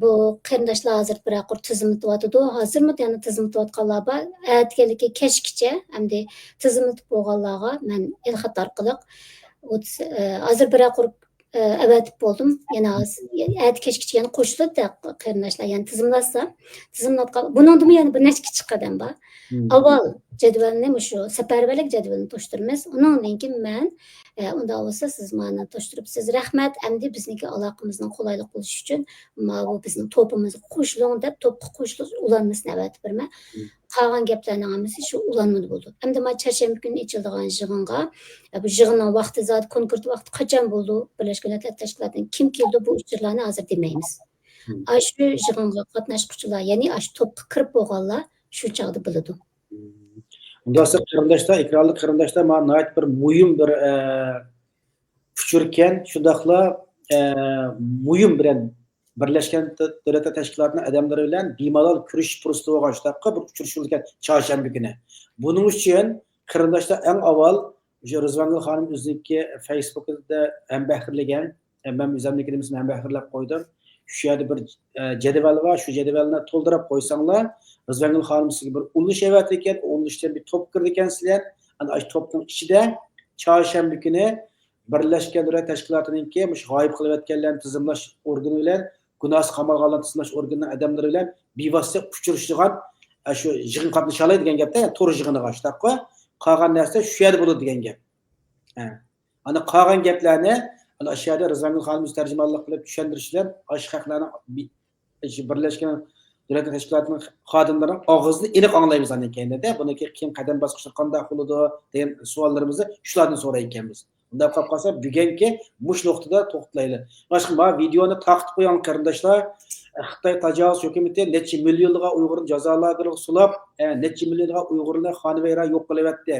بۇ قېرىنداشلار ھازىر بىرەر قۇر تىزىملىتىۋاتىدۇ. ھازىرمۇ يەنە تىزىملىتىۋاتقانلار بار. ئەتىگەنلىكى كەچكىچە ئەمدى تىزىملىتىپ بولغانلارغا مەن ئېلخەت ئارقىلىق ئوتتۇز، ئە، ھازىر بىرەر قۇر ئە، ئەۋەتىپ بولدۇم. يەنە ھازىر، ئەتە كەچكىچە يەنە قوشۇلىدۇ قېرىنداشلار. يەنە تىزىملاتسا، تىزىملاتقان، بۇنىڭدىمۇ يەنە بىر نەچچە كىچىك قەدەم بار. مم. ئاۋۋال جەدۋەلنى، مۇشۇ سەپەرۋەرلىك جەدۋىلىنى توشتۇرىمىز. ئۇنىڭدىن كېيىن مەن، ئە، ئۇنداق بولسا سىز مانا توشتۇرۇپسىز. رەھمەت. ئەمدى بىزنىڭكى ئالاقىمىزنىڭ قولايلىق بولۇشى ئۈچۈن ماۋۇ بىزنىڭ توپىمىزغا قوشۇلۇڭ دەپ، توپقا قوشۇلۇش ئۇلانمىسىنى ئەۋەتىپ بېرىمەن. مم. قالغان گەپلەرنىڭ ھەممىسى شۇ ئۇلانمىدا بولىدۇ. ئەمدى مانا چارشەنبە كۈنى ئېچىلىدىغان يىغىنغا، ئە، بۇ يىغىننىڭ ۋاقتى زادى، كونكرېت ۋاقتى قاچان بولىدۇ، بىرلەشكەن دۆلەتلەر تەشكىلاتىدىن كىم كېلىدۇ، بۇ ئۇچۇرلارنى ھازىر دېمەيمىز. مم. ئاشۇ يىغىنغا قاتناشقۇچىلار، يەنى ئاشۇ توپقا كىرىپ بولغانلار شۇ چاغدا بىلىدۇ. مم. ئۇنداق بولسا قېرىنداشلار، ئېكرانلىق قېرىنداشلار، مانا ناھايىتى بىر مۇھىم بىر، ئە، ئۇچۇركەن، شۇنداقلا، ئە، مۇھىم بىر بىرلەشكەن دۆلەتلەر تەشكىلاتىنىڭ ئادەملىرى بىلەن بىمالال كۆرۈشۈش پۇرسىتى بولغان شۇنداققۇ بىر ئۇچرىشىۋالغان چارشەنبە كۈنى. بۇنىڭ ئۈچۈن قېرىنداشلار ئەڭ ئاۋۋال شۇ رىزۋانگۈل خانىم ئۆزىنىڭكى فېيسبۇكىدا ھەمبەھىرلىگەن، مەن ئۆزۈمنىڭكىدە مەسىلەن ھەمبەھىرلەپ قويدۇم. شۇ يەردە بىر، ئە، جەدۋەل بار، شۇ جەدۋەلنى تولدۇرۇپ قويساڭلار، رىزۋانگۈل خانىم سىزگە بىر ئۇلىنىش ئەۋەتىدىكەن، ئۇلىنىشتىن بىر توپ كىرىدىكەنسىلەر. ئەنە ئاشۇ توپنىڭ ئىچىدە چارشەنبە كۈنى بىرلەشكەن دۆلەت تەشكىلاتىنىڭكى مۇشۇ غايىب قىلىۋەتكەنلەرنى تىزىملاش ئورگىنى بىلەن گۇناھسىز قامالغانلارنى تىزىملاش ئورگىنىنىڭ ئادەملىرى بىلەن بىۋاسىتە ئۇچرىشىدىغان، ئە، شۇ يىغىن قاتنىشالاي دېگەن گەپتە، يەنى تور يىغىنىغا شۇنداققۇ؟ قالغان نەرسە شۇ يەردە بولىدۇ دېگەن گەپ. ھە. ئانا قالغان گەپلەرنى ئانا ئاشۇ يەردە رىزۋانگۈل خانىم ئۆزى تەرجىمانلىق قىلىپ چۈشەندۈرۈش بىلەن ئاشۇ خەقلەرنىڭ بى-، شۇ بىرلەشكەن دۆلەتلەر تەشكىلاتىنىڭ خادىملىرىنىڭ ئاغزىدىن ئېنىق ئاڭلايمىز ئاندىن كېيىن-دە، بۇنىڭكى كېيىن قەدەم باسقۇچلىرى قانداق بولىدۇ دېگەن سوئاللىرىمىزنى شۇلاردىن سورايدىكەنمىز. ئۇنداق قىلىپ قالسا، بۈگۈنكى مۇشۇ نۇقتىدا توختىلايلى. باشقا ما ۋىدېئونى تارقىتىپ قويۇڭ، قېرىنداشلار. خىتاي تاجاۋۇز ھۆكۈمىتى نەچچە مىليونلىغان ئۇيغۇرنى جازا لاگېرىغا سولاپ، نەچچە مىليونلىغان ئۇيغۇرنى خانىۋەيران يوق قىلىۋەتتى.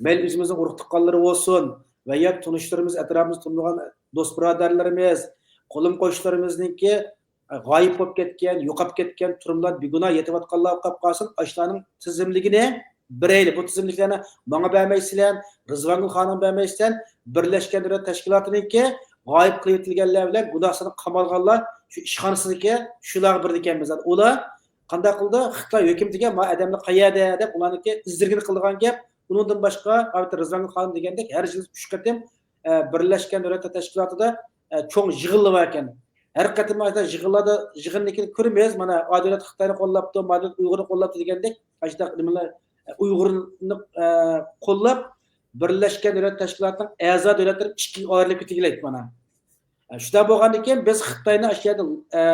مەيلى ئۆزىمىزنىڭ ئۇرۇق تۇغقانلىرى بولسۇن ۋە يا تونۇشلىرىمىز، ئەتراپىمىزدا تۇرىدىغان دوست بۇرادەرلىرىمىز، قولۇم قوشنىلىرىمىزنىڭكى غايىب بولۇپ كەتكەن، يوقاپ كەتكەن، تۈرمىلەردە بىگۇناھ يېتىۋاتقانلار بولۇپ قالسۇن، ئاشۇلارنىڭ تىزىملىكىنى بېرەيلى. بۇ تىزىملىكلەرنى ماڭا بەرمەيسىلەر، رىزۋانگۈل خانىمغا بەرمەيسىلەر، بىرلەشكەن دۆلەت تەشكىلاتىنىڭكى غايىب قىلىۋېتىلگەنلەر بىلەن گۇناھسىز قامالغانلار شۇ ئىشخانىسىدىكى شۇلارغا بېرىدىكەنمىز. ئۇلار قانداق قىلىدۇ؟ خىتاي ھۆكۈمىتىگە ما ئادەملەر قەيەردە دەپ ئۇلارنىڭكى ئىزدىرگىنى قىلىدىغان گەپ. ئۇنىڭدىن باشقا، ئەلۋەتتە، رىزۋانگۈل خانىم دېگەندەك ھەر يىلى ئۈچ قېتىم، ئە، بىرلەشكەن دۆلەتلەر تەشكىلاتىدا، ئە، چوڭ يىغىنلار باركەن. ھەر قېتىم ئاشۇنداق يىغىنلاردا، يىغىننىڭكىنى كۆرىمىز. مانا، ئا دۆلەت خىتاينى قوللاپتۇ، ما دۆلەت ئۇيغۇرنى قوللاپتۇ دېگەندەك، ئاشۇنداق نېمىلەر، ئە، ئۇيغۇرنى، ئە، قوللاپ، بىرلەشكەن دۆلەت تەشكىلاتىنىڭ ئەزا دۆلەتلىرى ئىككىگە ئايرىلىپ كېتىگلەك مانا. ئە، شۇنداق بولغاندىن كېيىن بىز خىتاينىڭ ئاشۇ يەردە، ئە،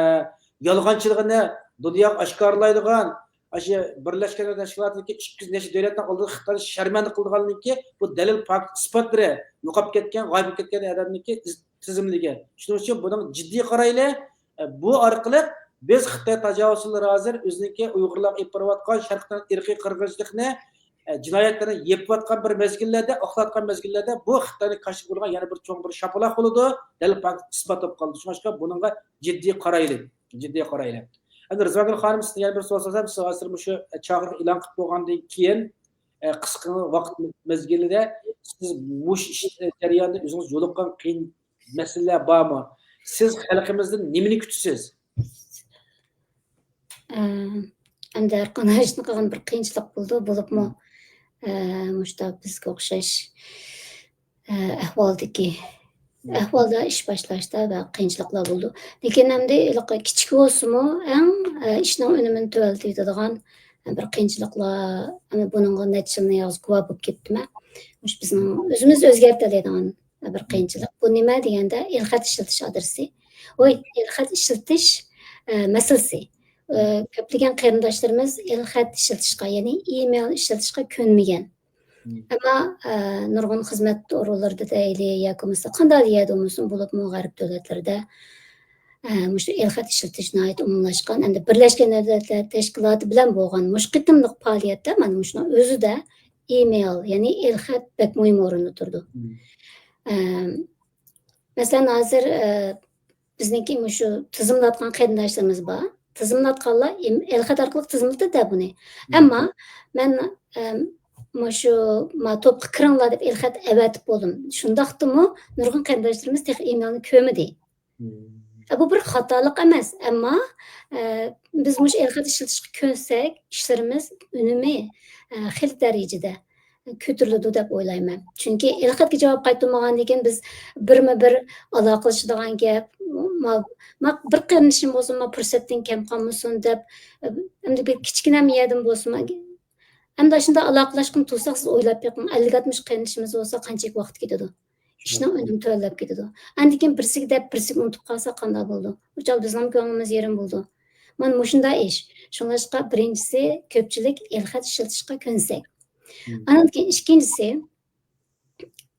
يالغانچىلىقىنى دۇنياغا ئاشكارىلايدىغان، ئاشۇ بىرلەشكەن دۆلەتلەر تەشكىلاتىدىكى ئىككى يۈز نەچچە دۆلەتنىڭ ئالدىدا خىتاينى شەرمەندە قىلىدىغانلىقى بۇ دەلىل پاكىت ئىسپاتلىرى يوقاپ كەتكەن، غايىب بولۇپ كەتكەن ئادەمنىڭكى ئىز-، تىزىملىكى. شۇنىڭ ئۈچۈن بۇنىڭ جىددىي قارايلى. ئە، بۇ ئارقىلىق بىز خىتاي تاجاۋۇزچىلىرى ھازىر ئۆزىنىڭكى ئۇيغۇرلارغا ئېلىپ بېرىۋاتقان شەرقنىڭ ئىرقىي قىرغىنچىلىقىنى، ئە، جىنايەتلىرىنى يېپىۋاتقان بىر مەزگىللەردە، ئاقلاۋاتقان مەزگىللەردە بۇ خىتاينى كاشىپ بولىدىغان يەنە بىر چوڭ بىر شاپىلاق بولىدۇ. دەل پاكىت ئىسپات بولۇپ قالدى. شۇڭلاشقا بۇنىڭغا جىددىي قارايلى. جىددىي قارايلى. ئەمدى رىزۋانگۈل خانىم، سىزدىن يەنە بىر سوئال سورىسام، سىز ھازىر مۇشۇ، ئە، چاقىرىق ئېلان قىلىپ بولغاندىن كېيىن، ئە، قىسقا ۋاقىت مەزگىلىدە سىز مۇشۇ ئىش، ئە، جەريانىدا ئۆزىڭىز يولۇققان قىيىن مەسىلىلەر بارمۇ؟ سىز خەلقىمىزدىن نېمىنى كۈتىسىز؟ ئە، ئەمدى ھەر قانداق ئىشنى قىلغان بىر قىيىنچىلىق بولىدۇ، بولۇپمۇ، مم. ئە، مۇشۇنداق بىزگە ئوخشاش، ئە، ئەھۋالدىكى، مم. ئەھۋالدا ئىش باشلاشتا ۋە قىيىنچىلىقلار بولىدۇ. لېكىن ئەمدى ھېلىقى كىچىك بولسىمۇ، ئەڭ، ئە، ئىشنىڭ ئۈنۈمىنى تۆۋەنلىتىۋېتىدىغان بىر قىيىنچىلىقلار، ئەمدى بۇنىڭغا نەچچە يىلنى يالغۇز گۇۋاھ بولۇپ كەتتىم مەن. مۇشۇ بىزنىڭ ئۆزىمىز ئۆزگەرتەلەيدىغان بىر قىيىنچىلىق. بۇ نېمە دېگەندە، ئېلخەت ئىشلىتىش ئادرېسى. ۋوي، ئېلخەت ئىشلىتىش، ئە، مەسىلىسى. ئە، كۆپلىگەن قېرىنداشلىرىمىز ئېلخەت ئىشلىتىشقا، يەنى ئېمېيل ئىشلىتىشقا كۆنمىگەن. مم. ئەمما، ئە، نۇرغۇن خىزمەت ئورۇنلىرىدا دەيلى، ياكى بولمىسا قانداق يەردە بولمىسۇن، بولۇپمۇ غەرب دۆلەتلىرىدە، ئە، مۇشۇ ئېلخەت ئىشلىتىش ناھايىتى ئومۇملاشقان. ئەمدى بىرلەشكەن دۆلەتلەر تەشكىلاتى بىلەن بولغان مۇشۇ قېتىملىق پائالىيەتتە مانا مۇشۇنىڭ ئۆزىدە ئېمېيل، يەنى ئېلخەت بەك مۇھىم ئورۇندا تۇرىدۇ. مم. ئە، مەسىلەن، ھازىر، ئە، بىزنىڭكى مۇشۇ تىزىملاتقان قېرىنداشلىرىمىز بار. تىزىملاتقانلار ئېم-، ئېلخەت ئارقىلىق تىزىملىتىدۇ بۇنى. مم. ئەمما مەن، ئەم، مۇشۇ ما توپقا كىرىڭلار دەپ ئېلخەت ئەۋەتىپ بولدۇم. شۇنداقتىمۇ نۇرغۇن قېرىنداشلىرىمىز تېخى ئېمېيلنى كۆرمىدى. مم. ئە، بۇ بىر خاتالىق ئەمەس، ئەمما، ئە، بىز مۇشۇ ئېلخەت ئىشلىتىشقا كۆنسەك، ئىشلىرىمىز ئۈنۈمى، ئە، خېلى دەرىجىدە كۆتۈرۈلىدۇ دەپ ئويلايمەن. چۈنكى ئېلخەتكە جاۋاب قايتۇرمىغاندىن كېيىن بىز بىرمۇ بىر ئالاقىلىشىدىغان گەپ، ما-، ما-، بىر قېرىندىشىم بولسۇن، ما پۇرسەتتىن كەم قالمىسۇن دەپ، ئەمدى بىر كىچىككىنە يەردىن بولسۇن، ئەمدى ئاشۇنداق ئالاقىلەشكىنى تۇرساق، سىز ئويلاپ بېقىڭ، ئەللىك ئاتمىش قېرىندىشىمىز بولسا قانچىلىك ۋاقىت كېتىدۇ؟ ئىشنىڭ ئۈنۈمى تۆۋەنلەپ كېتىدۇ. ئاندىن كېيىن بىرسىگە دەپ بىرسىگە ئۇنتۇپ قالسا قانداق بولىدۇ؟ ئۇ چاغدا بىزنىڭ كۆڭلىمىز يېرىم بولىدۇ. مانا مۇشۇنداق ئىش. شۇڭلاشقا بىرىنچىسى كۆپچىلىك ئېلخەت ئىشلىتىشقا كۆنسەك. مم. ئاندىن كېيىن ئىككىنچىسى،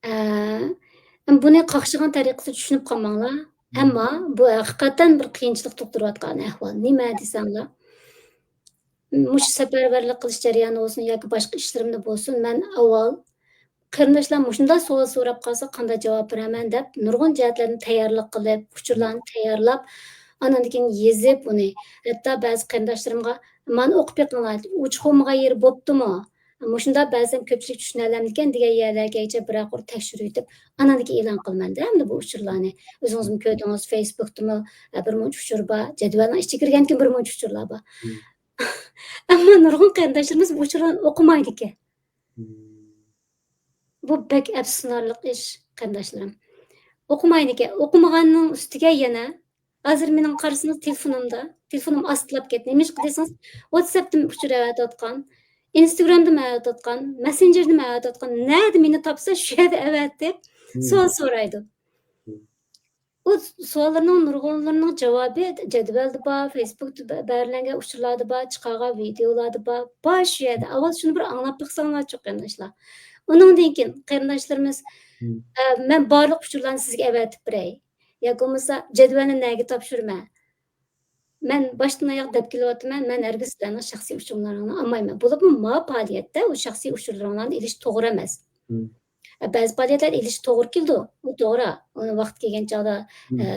ئە، بۇنى قاقشىغان تەرىقىسىدە چۈشىنىپ قالماڭلار. مم. ئەمما بۇ ھەقىقەتەن بىر قىيىنچىلىق تۇغدۇرۇۋاتقان ئەھۋال. نېمە دېسەڭلار، مۇشۇ سەپەرۋەرلىك قىلىش جەريانى بولسۇن ياكى باشقا ئىشلىرىمدا بولسۇن، مەن ئاۋۋال قېرىنداشلار مۇشۇنداق سوئال سوراپ قالسا قانداق جاۋاب بېرەرمەن دەپ نۇرغۇن جەھەتلەردىن تەييارلىق قىلىپ، ئۇچۇرلارنى تەييارلاپ، ئاناندىن كېيىن يېزىپ ئۇنى، ھەتتا بەزى قېرىنداشلىرىمغا، مانا ئوقۇپ بېقىڭلار، ئۇچۇق بولمىغان يېرى بوپتۇمۇ؟ مۇشۇنداق بەزىدە كۆپچىلىك چۈشىنەلەمدىكەن دېگەن يەرلەرگىچە بىرەر قۇر تەكشۈرۈۋېتىپ، ئاناندىن كېيىن ئېلان قىلىمەن-دە، ئەمدى بۇ ئۇچۇرلارنى. ئۆزىڭىزمۇ كۆردىڭىز، فېيسبۇكتىمۇ، ئە، بىر مۇنچە ئۇچۇر بار، جەدۋەلنىڭ ئىچىگە كىرگەندىكىن بىر مۇنچە ئۇچۇرلار بار. مم. ئەمما نۇرغۇن قېرىنداشلىرىمىز بۇ ئۇچۇرلارنى ئوقۇمايدىكەن. مم. بۇ بەك ئەپسۇسلىنارلىق ئىش، قېرىنداشلىرىم. ئوقۇمايدىكەن. ئوقۇمىغاننىڭ ئۈستىگە يەنە، ھازىر مېنىڭ قارىسىڭىز تېلېفونۇمدا، تېلېفونۇم ئاستىلاپ كەتتى. نېمىشقا دېسىڭىز، ۋاتساپتىن ئۇچۇر ئەۋەتىۋاتقان، ئىنستاگرامدىمۇ ئەۋەتىۋاتقان، مەسسېنجېردىمۇ ئەۋەتىۋاتقان، نەدە مېنى تاپسا شۇ يەردە ئەۋەتىپ، مم. سوئال سورايدۇ. مم. ئۇ سوئاللارنىڭ نۇرغۇنلىرىنىڭ جاۋابى جەدۋەلدە بار، فېيسبۇكتا بە-، بەرلەنگەن ئۇچۇرلاردا بار، چىقارغان ۋىدېئولاردا بار، بار شۇ يەردە. ئاۋۋال شۇنى بىر ئاڭلاپ بېقساڭلارچۇ، قېرىنداشلار. ئۇنىڭدىن كېيىن، قېرىنداشلىرىمىز، مم. ئە، مەن بارلىق ئۇچۇرلارنى سىزگە ئەۋەتىپ بېرەي. ياكى بولمىسا، جەدۋەلنى نەگە تاپشۇرىمەن؟ مەن باشتىن ئاياغ دەپ كېلىۋاتىمەن، مەن ھەرگىز سىلەرنىڭ شەخسىي ئۇچۇرلىرىڭلارنى ئالمايمەن. بولۇپمۇ ما پائالىيەتتە ئۇ شەخسىي ئۇچۇرلىرىڭلارنى ئېلىش توغرا ئەمەس. مم. بەزى پائالىيەتلەردە ئېلىش توغرا كېلىدۇ، ئۇ توغرا. ئۇنى ۋاقىت كەلگەن چاغدا، مم. ئە،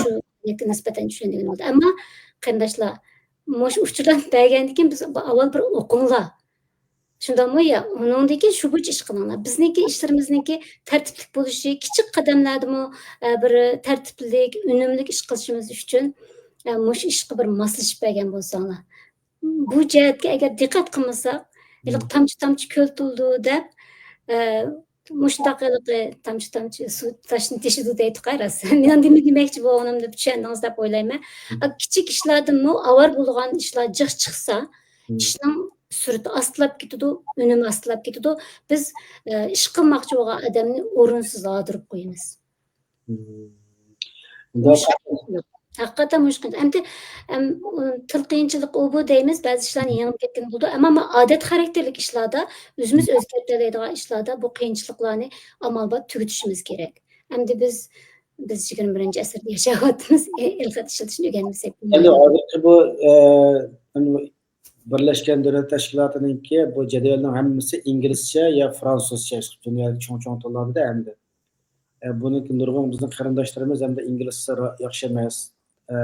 شۇ نىسبەتەن چۈشەندۈرگىلى بولىدۇ. ئەمما قېرىنداشلار، مۇشۇ ئۇچۇرلارنى بەرگەندىن كېيىن بىز ئاۋۋال بىر ئوقۇڭلار. شۇنداقمۇ؟ يا، ئۇنىڭدىن كېيىن شۇ بويىچە ئىش قىلىڭلار. بىزنىڭكى ئىشلىرىمىزنىڭكى تەرتىپلىك بولۇشى، كىچىك قەدەملەردىمۇ، ئە، بىر تەرتىپلىك، ئۈنۈملۈك ئىش قىلىشىمىز ئۈچۈن، ئە، مۇشۇ ئىشقا بىر ماسلىشىپ بەرگەن بولساڭلار. بۇ جەھەتكە ئەگەر دىققەت قىلمىساق، ھېلىقى تامچە-تامچە كۆل تولدى دەپ، ئە، مۇشۇنداق ھېلىقى تامچە-تامچە سۇ تاشنى تېشىدۇ دەيدۇ-قاي راست. مېنىڭ نېمە دېمەكچى بولغىنىمنى چۈشەندىڭىز دەپ ئويلايمەن. ئا، كىچىك ئىشلاردىنمۇ ئاۋارە بولىدىغان ئىشلار جىق چىقسا، ئىشنىڭ سۈرئىتى ئاستىلاپ كېتىدۇ، ئۈنۈمى ئاستىلاپ كېتىدۇ. بىز، ئە، ئىش قىلماقچى بولغان ئادەمنى ئورۇنسىز ھاردۇرۇپ قويىمىز. مۇشۇ قىيىن. ھەقىقەتەن مۇشۇ قىيىن. ئەمدى، ئەم، ئۇ تىل قىيىنچىلىق ئۇ بۇ دەيمىز، بەزى ئىشلارنى يېڭىپ كەتكىلى بولىدۇ. ئەمما، ئەمما ئادەت خاراكتېرلىك ئىشلاردا، ئۆزىمىز ئۆزگەرتەلەيدىغان ئىشلاردا بۇ قىيىنچىلىقلارنى ئامال بار تۈگىتىشىمىز كېرەك. ئەمدى بىز، بىز يىگىرمە بىرىنچى ئەسىردە ياشاۋاتىمىز. ئېلخەت ئىشلىتىشنى ئۆگەنمىسەك بولمايدۇ. ئەمدى ھازىرقى بۇ، ئە، ئەمدى بۇ بىرلەشكەن دۆلەت تەشكىلاتىنىڭكى بۇ جەدۋەلنىڭ ھەممىسى ئىنگلىزچە يا فرانسۇزچە، دۇنيادىكى چوڭ-چوڭ تىللاردا ئەمدى. ئە، بۇنىڭكى نۇرغۇن بىزنىڭ قېرىنداشلىرىمىز ھەمدە ئىنگلىزچىسى را-، ياخشى ئەمەس. ئە،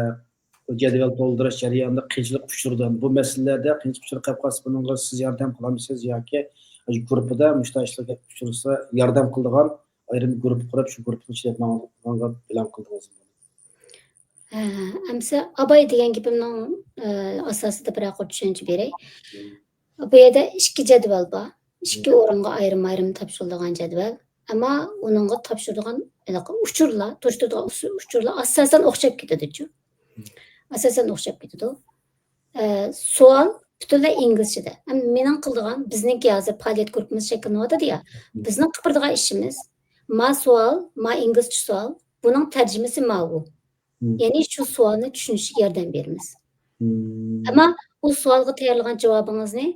بۇ جەدۋەل تولدۇرۇش جەريانىدا قىيىنچىلىق ئۇچرىدى. بۇ مەسىلىلەردە قىيىنچىلىق ئۇچراپ قالسا، بۇنىڭغا سىز ياردەم قىلامسىز ياكى گۇرۇپپىدا مۇشۇنداق ئىشلارغا ئۇچرىسا ياردەم قىلىدىغان ئايرىم گۇرۇپپا قۇرۇپ، شۇ گۇرۇپپىنىڭ ئىچىدە ماڭىدىغانغا پىلان قىلدىڭىزمۇ؟ ھە، ئەمسە ئاباي دېگەن گېپىمنىڭ، ئە، ئاساسىدا بىرەر قۇر چۈشەنچە بېرەي. بۇ يەردە ئىككى جەدۋەل بار. ئىككى ئورۇنغا ئايرىم-ئايرىم تاپشۇرۇلىدىغان جەدۋەل. ئەمما ئۇنىڭغا تاپشۇرىدىغان ھېلىقى ئۇچۇرلار، توشتۇرىدىغان ئۇسۇ-، ئۇچۇرلار ئاساسەن ئوخشاپ كېتىدۇچۇ. ئاساسەن ئوخشاپ كېتىدۇ. ئە، سوئال پۈتۈنلەي ئىنگلىزچىدە. ئەمما مېنىڭ قىلىدىغان، بىزنىڭكى ھازىر پائالىيەت گۇرۇپپىمىز شەكىللىنىۋاتىدۇ يا، بىزنىڭ قىلىپ بېرىدىغان ئىشىمىز، ما سوئال، ما ئىنگلىزچە سوئال، بۇنىڭ تەرجىمىسى ماۋۇ. يەنى شۇ سوئالنى چۈشىنىشىگە ياردەم بېرىمىز. ئەمما ئۇ سوئالغا تەييارلىغان جاۋابىڭىزنى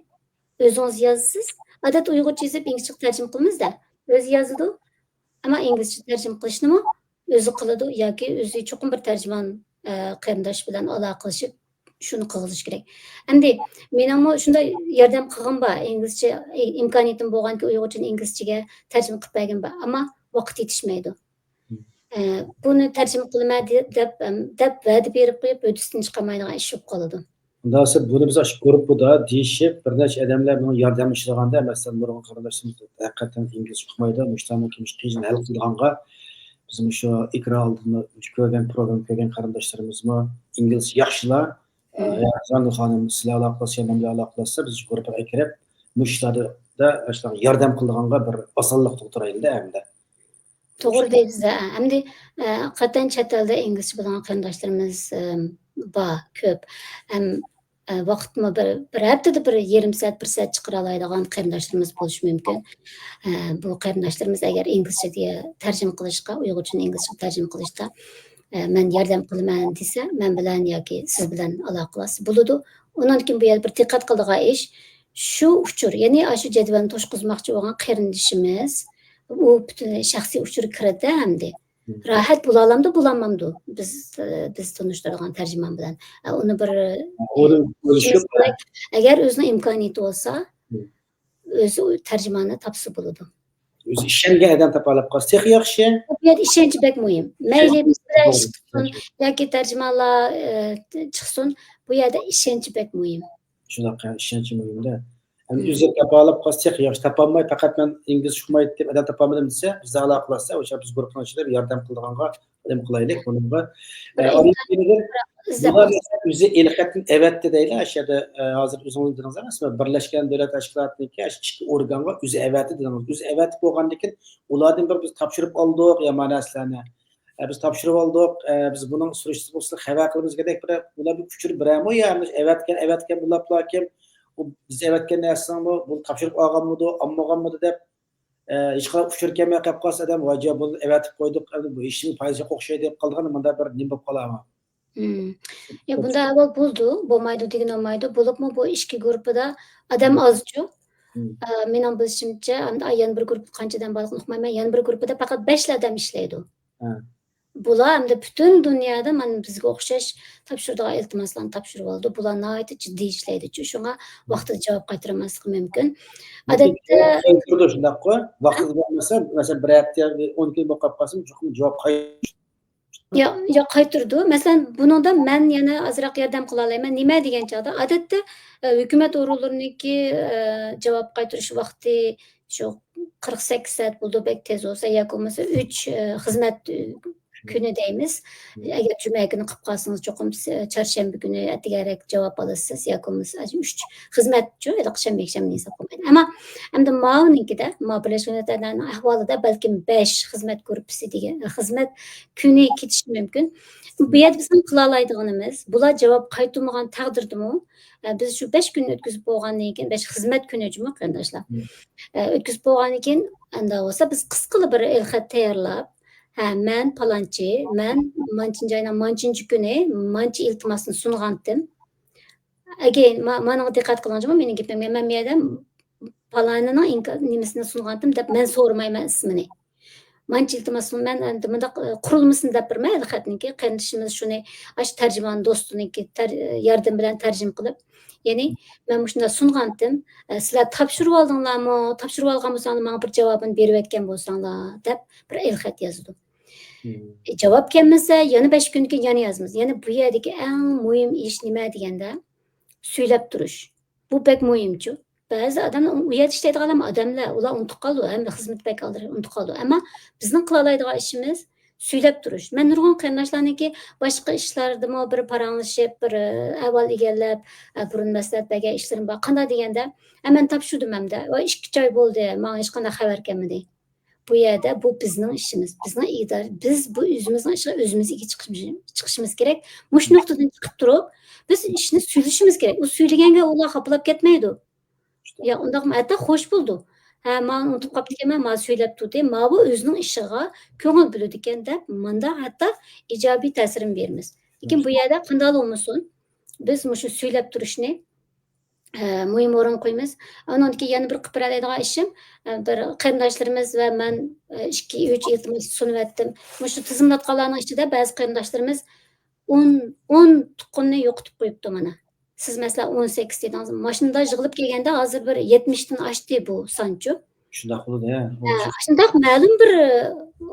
ئۆزىڭىز يازىسىز. ئادەتتە ئۇيغۇرچە يېزىپ ئىنگلىزچىگە تەرجىمە قىلىمىز-دە. ئۆزى يازىدۇ. ئەمما ئىنگلىزچە تەرجىمە قىلىشنىمۇ ئۆزى قىلىدۇ ياكى ئۆزى چوقۇم بىر تەرجىمان، ئە، قېرىنداش بىلەن ئالاقىلىشىپ شۇنى قىلغۇزۇش كېرەك. ئەمدى مېنىڭمۇ شۇنداق ياردەم قىلغىنىم بار. ئىنگلىزچە، ئى، ئىمكانىيىتىم بولغانكى ئۇيغۇرچىدىن ئىنگلىزچىگە تەرجىمە قىلىپ بەرگىنىم بار. ئەمما ۋاقىت يېتىشمەيدۇ. ئە، بۇنى تەرجىمە قىلىمەن دە-، دەپ، ئەم، دەپ ۋەدە بېرىپ قويۇپ، ھۆددىسىدىن چىقارمايدىغان ئىش بولۇپ قالىدۇ. ئۇنداق بولسا بۇنى بىز ئاشۇ گۇرۇپپىدا دېيىشىپ، بىر نەچچە ئادەملەر بۇنىڭ ياردەملىشىدىغاندا، مەسىلەن، نۇرغۇن قېرىنداشلىرىمىز ھەقىقەتەن ئىنگلىزچە ئۇقمايدۇ، مۇشۇلارنىڭ مۇشۇ قىيىنچىلىقنى ھەل قىلىدىغانغا، بىز مۇشۇ ئېكران ئالدىدا كۆرگەن، پروگرامما كۆرگەن قېرىنداشلىرىمىزمۇ ئىنگلىزچە ياخشىلار. ئە، زاڭگۇ خانىم، سىلەر ئالاقىلاشسا، مەن بىلەن ئالاقىلاشسا، بىز شۇ گۇرۇپپىغا كىرىپ، مۇشۇ ئىشلاردا ئاشۇلارغا ياردەم قىلىدىغانغا بىر ئاسانلىق تۇغدۇرايلى-دە ئەمدى. توغرا دەيسىز، ھە. ئەمدى، ئە، قەتئىيەن چەت ئەلدە ئىنگلىزچە بىلىدىغان قېرىنداشلىرىمىز، ئەم، بار، كۆپ. ئەم، ئە، ۋاقىتمۇ بىر، بىر ھەپتىدە بىر يېرىم سائەت، بىر سائەت چىقىرالايدىغان قېرىنداشلىرىمىز بولۇشى مۇمكىن. ئە، بۇ قېرىنداشلىرىمىز ئەگەر ئىنگلىزچىگە تەرجىمە قىلىشقا، ئۇيغۇرچىدىن ئىنگلىزچىگە تەرجىمە قىلىشتا، ئە، مەن ياردەم قىلىمەن دېسە، مەن بىلەن ياكى سىز بىلەن ئالاقىلاشسا بولىدۇ. ئۇنىڭدىن كېيىن بۇ يەردە بىر دىققەت قىلىدىغان ئىش، شۇ ئۇچۇر، يەنى ئاشۇ جەدۋەلنى توشقۇزماقچى بولغان قېرىندىشىمىز، ئۇ پۈتۈنلەي شەخسىي ئۇچۇرغا كىرىدۇ ئەمدى. راھەت بولالامدۇ، بولالمامدۇ؟ بىز، بىز تونۇشتۇرىدىغان تەرجىمان بىلەن. ئۇنى بىر، ئۇنى ئە، بىلىش كېرەك. ئەگەر ئۆزىنىڭ ئىمكانىيىتى بولسا، ئۆزى تەرجىماننى تاپسا بولىدۇ. ئۆزى ئىشەنگەن ئادەم تاپالاپ قالسا تېخى ياخشى. بۇ يەردە ئىشەنچ بەك مۇھىم. مەيلى بىز بىلەن ئىش قىلسۇن ياكى تەرجىمانلار، ئە، چىقسۇن، بۇ يەردە ئىشەنچ بەك مۇھىم. شۇنداق، ئىشەنچ مۇھىم-دە. ئەمدى ئۆزى تاپالاپ قالسا تېخى ياخشى. تاپالماي، پەقەت مەن ئىنگلىزچە ئۇقمايتتىم، ئادەم تاپالمىدىم دېسە، بىزدە ئالاقىلاشسا، ئوشۇ بىز گۇرۇپپىنىڭ ئىچىدە بىر ياردەم قىلىدىغانغا نېمە قىلايلى، بۇنىڭغا. بىر ئە، ئىمكان ئاندىن كېيىن بىر ئىزدەپ بۇلار مەسىلەن ئۆزى ئېلخەتتىن ئەۋەتتى دەيلى، ئاشۇ يەردە، ئە، ھازىر ئۆزىڭىز دېدىڭىز ئەمەسمۇ، بىرلەشكەن دۆلەت تەشكىلاتىنىڭكى ئاشۇ ئىككى ئورگانغا ئۆزى ئەۋەتتى دېدىڭىز. ئۆزى ئەۋەتتى بولغاندىن كېيىن ئۇلاردىن بىر بىز تاپشۇرۇپ ئالدۇق يامان نەرسىلەرنى. ئە، بىز تاپشۇرۇپ ئالدۇق، ئە، بىز بۇنىڭ سۈرۈشتىسى بولسا خەۋەر قىلىمىز دېگەندەك بىر ئۇلار بىر ئۇچۇر بېرەرمۇ يا ئەۋەتكەن، ئەۋەتكەن بولۇپلا كىم، ئۇ بىز ئەۋەتكەن نەرسىنىڭمۇ بۇ تاپشۇرۇپ ئالغانمىدۇ، ئالمىغانمىدۇ دەپ، ئە، ھېچقانداق ئۇچۇر كەلمەي قېلىپ قالسا ئادەم، ۋاي جۇ، بۇنى ئەۋەتىپ قويدۇق، ئەمدى بۇ ھېچنېمە پايدىسى يوق ئوخشايدۇ دەپ قالىدىغان مۇنداق بىر نېمە بولۇپ قالامۇ؟ مم. يا، بۇنداق ئەھۋال بولىدۇ، بولمايدۇ دېگىنى بولمايدۇ. بولۇپمۇ بۇ ئىككى گۇرۇپپىدا ئادەم ئازچۇ. مم. ئە، مېنىڭ بىلىشىمچە، ئەمدى يەنە بىر گۇرۇپپىدا قانچە ئادەم بارلىقىنى ئۇقمايمەن، يەنە بىر گۇرۇپپىدا پەقەت بەشلا ئادەم ئىشلەيدۇ. ھە. بۇلار ئەمدى پۈتۈن دۇنيادا مانا بىزگە ئوخشاش تاپشۇرىدىغان ئىلتىماسلارنى تاپشۇرۇۋالىدۇ. بۇلار ناھايىتى جىددىي ئىشلەيدۇچۇ، شۇڭا ۋاقتىدا جاۋاب قايتۇرالماسلىقى مۇمكىن. لېكىن ئادەتتە جاۋاب قايتۇرىدۇ، شۇنداققۇ؟ ۋاقتىدا بولمىسا، مەسىلەن، بىر ھەپتە، ئون كۈن بولۇپ قالىپ قالسىمۇ، چوقۇم جاۋاب قايتۇرىدۇ. يا، يا قايتۇرىدۇ. مەسىلەن، بۇنىڭدا مەن يەنە ئازراق ياردەم قىلالايمەن. نېمە دېگەن چاغدا، ئادەتتە، ئە، ھۆكۈمەت ئورۇنلىرىنىڭكى، ئە، جاۋاب قايتۇرۇش ۋاقتى شۇ قىرىق سەككىز سائەت بولىدۇ، بەك تېز بولسا، ياكى بولمىسا ئۈچ، ئە، خىزمەت، ئۈ، كۈنى دەيمىز. ئەگەر جۈمە كۈنى قىلىپ قالسىڭىز، چوقۇم س-، چارشەنبە كۈنى ئەتىگەنرەك جاۋاب ئالىسىز ياكى بولمىسا ئۈچ خىزمەتچۇ، ھېلىقى شەنبە، يەكشەنبىنى ھېساب قىلمايدۇ. ئەمما ئەمدى ماۋۇنىڭكىدە، ما بىرلەشكەن دۆلەتلەرنىڭ ئەھۋالىدا بەلكىم بەش خىزمەت گۇرۇپپىسى دېگەن، خىزمەت كۈنى كېتىشى مۇمكىن. بۇ يەردە بىزنىڭ قىلالايدىغىنىمىز، بۇلار جاۋاب قايتۇرمىغان تەقدىردىمۇ، ئە، بىز شۇ بەش كۈننى ئۆتكۈزۈپ بولغاندىن كېيىن، بەش خىزمەت كۈنى جۇمۇ قېرىنداشلار. ئە، ئۆتكۈزۈپ بولغاندىن كېيىن، ئەندى بولسا بىز قىسقىلا بىر ئېلخەت تەييارلاپ، ھە، مەن پالانچى، مەن مانچىنچى ئاينىڭ مانچىنچى كۈنى مانچە ئىلتىماسنى سۇنغانتىم. ئەگەين، ما-، مانىڭغا دىققەت قىلىڭ جۇمۇ، مېنىڭ گېپىمگە. مەن بۇ يەردە پالانىنىڭ ئىنكا-، نېمىسىنى سۇنغانتىم دەپ مەن سورىمايمەن ئىسمىنى. مانچە ئىلتىماس، مەن ئەمدى مۇنداق، ئە، قۇرۇلمىسىنى دەپ بېرىمەن، ھېلى خەتنىڭكى قېرىندىشىمىز شۇنى ئاشۇ تەرجىمان دوستىنىڭكى تەر-، ياردىمى بىلەن تەرجىمە قىلىپ، يەنى مەن مۇشۇنداق سۇنغانتىم، ئە، سىلەر تاپشۇرۇۋالدىڭلارمۇ؟ تاپشۇرۇۋالغان بولساڭلار، ماڭا بىر جاۋابىنى بېرىۋەتكەن بولساڭلار، دەپ بىر ئېلخەت يازىدۇ. ئى، جاۋاب كەلمىسە، يەنە بەش كۈندىن كېيىن يەنە يازىمىز. يەنى بۇ يەردىكى ئەڭ مۇھىم ئىش نېمە دېگەندە، سۈيلەپ تۇرۇش. بۇ بەك مۇھىمچۇ. بەزى ئادەملەر، ئۇ يەردە ئىشلەيدىغان ئادەملەر، ئۇلار ئۇنتۇپ قالىدۇ، ھەممە خىزمەت بەك ئالدىراش، ئۇنتۇپ قالىدۇ. ئەمما بىزنىڭ قىلالايدىغان ئىشىمىز سۈيلەپ تۇرۇش. مەن نۇرغۇن قېرىنداشلارنىڭكى باشقا ئىشلاردىمۇ بىر پاراڭلىشىپ، بىر، ئە، ئەھۋال ئىگىلەپ، ئە، بۇرۇن مەسلىھەت بەرگەن ئىشلىرىم بار. قانداق دېگەندە، ئە، مەن تاپشۇردۇم ئەمدى. ۋاي، ئىككى ئۈچ ئاي بولدى، ماڭا ھېچقانداق خەۋەر كەلمىدى. بۇ يەردە بۇ بىزنىڭ ئىشىمىز. بىزنىڭ ئىدارە، بىز بۇ ئۆزىمىزنىڭ ئىشىغا ئۆزىمىز ئىگە چىقىشىمىز، چىقىشىمىز كېرەك. مۇشۇ نۇقتىدىن چىقىپ تۇرۇپ، بىز ئىشنى سۈيلىشىمىز كېرەك. ئۇ سۈيلىگەنگە ئۇلار خاپىلاپ كەتمەيدۇ. يا، ئۇنداقمۇ؟ ھەتتا خوش بولىدۇ. ھە، مانا ئۇنتۇپ قاپتىكەنمەن، مانا سۈيلەپ تۇردى. ماۋۇ ئۆزىنىڭ ئىشىغا كۆڭۈل بۆلىدىكەن دەپ، مۇنداق ھەتتا ئىجابىي تەسىرىنى بېرىمىز. لېكىن بۇ يەردە قانداقلا بولمىسۇن، بىز مۇشۇ سۈيلەپ تۇرۇشنى ئە، مۇھىم ئورۇنغا قويىمىز. ئۇنىڭدىن كېيىن يەنە بىر قىلىپ بېرەلەيدىغان ئىشىم، ئە، بىر قېرىنداشلىرىمىز ۋە مەن، ئە، ئىككى، ئۈچ ئىلتىماس سۇنۇۋەتتىم. مۇشۇ تىزىملاتقانلارنىڭ ئىچىدە بەزى قېرىنداشلىرىمىز ئون، ئون تۇغقىنىنى يوقىتىپ قويۇپتۇ مانا. سىز مەسىلەن ئون سەككىز دېدىڭىز. ماشىنىدا يىغىلىپ كەلگەندە ھازىر بىر يەتمىشتىن ئاشتى بۇ سانچۇ. شۇنداق بولىدۇ، ھە. ھە، شۇنداق مەلۇم بىر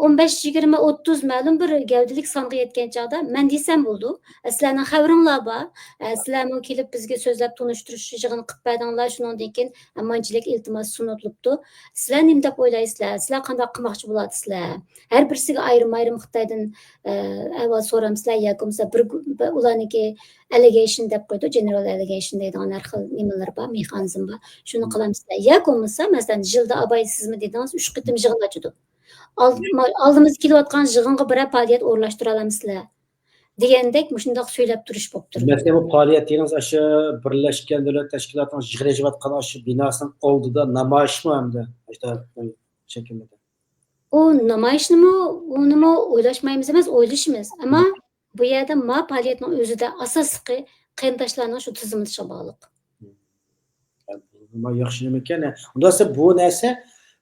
ئون بەش، يىگىرمە، ئوتتۇز مەلۇم بىر گەۋدىلىك سانغا يەتكەن چاغدا مەن دېسەم بولىدۇ، سىلەرنىڭ خەۋىرىڭلار بار، سىلەرمۇ كېلىپ بىزگە سۆزلەپ تونۇشتۇرۇش يىغىنى قىلىپ بەردىڭلار، شۇنىڭدىن كېيىن مانچىلىك ئىلتىماس سۇنۇلۇپتۇ. سىلەر نېمە دەپ ئويلايسىلەر؟ سىلەر قانداق قىلماقچى بولاتسىلەر؟ ھەر بىرسىگە ئايرىم-ئايرىم خىتايدىن، ئە، ئەھۋال سورامسىلەر ياكى بولمىسا بىر گۇ-، بىر ئۇلارنىڭكى ئەلىگەيشن دەپ قويىدۇ، جېنېرال ئەلىگەيشن دەيدىغان ھەر خىل نېمىلىرى بار، مېخانىزم بار. شۇنى قىلامسىلەر؟ ياكى بولمىسا، مەسىلەن، يىلدا ئاباي سىزمۇ دېدىڭىز، ئۈچ قېتىم يىغىن ئاچىدۇ. ئال-، ما-، ئالدىمىزدا كېلىۋاتقان يىغىنغا بىرەر پائالىيەت ئورۇنلاشتۇرالامسىلەر؟ دېگەندەك مۇشۇنداق سۈيلەپ تۇرۇش بولۇپ تۇرىدۇ. مەسىلەن، بۇ پائالىيەت دېگىنىڭىز ئاشۇ بىرلەشكەن دۆلەت تەشكىلاتىنىڭ يىغىن ئېچىۋاتقان ئاشۇ بىناسىنىڭ ئالدىدا نامايىشمۇ ئەمدى؟ ئاشۇنداق شەكىلدە. ئۇ نامايىشنىمۇ، ئۇنىمۇ ئويلاشمايمىز ئەمەس، ئويلىشىمىز. ئەمما بۇ يەردە ما پائالىيەتنىڭ ئۆزىدە ئاساسلىقى قېرىنداشلارنىڭ شۇ تىزىملىتىشىغا باغلىق. ھە، بۇ ياخشى نېمىكەن. ئۇنداق بولسا بۇ نەرسە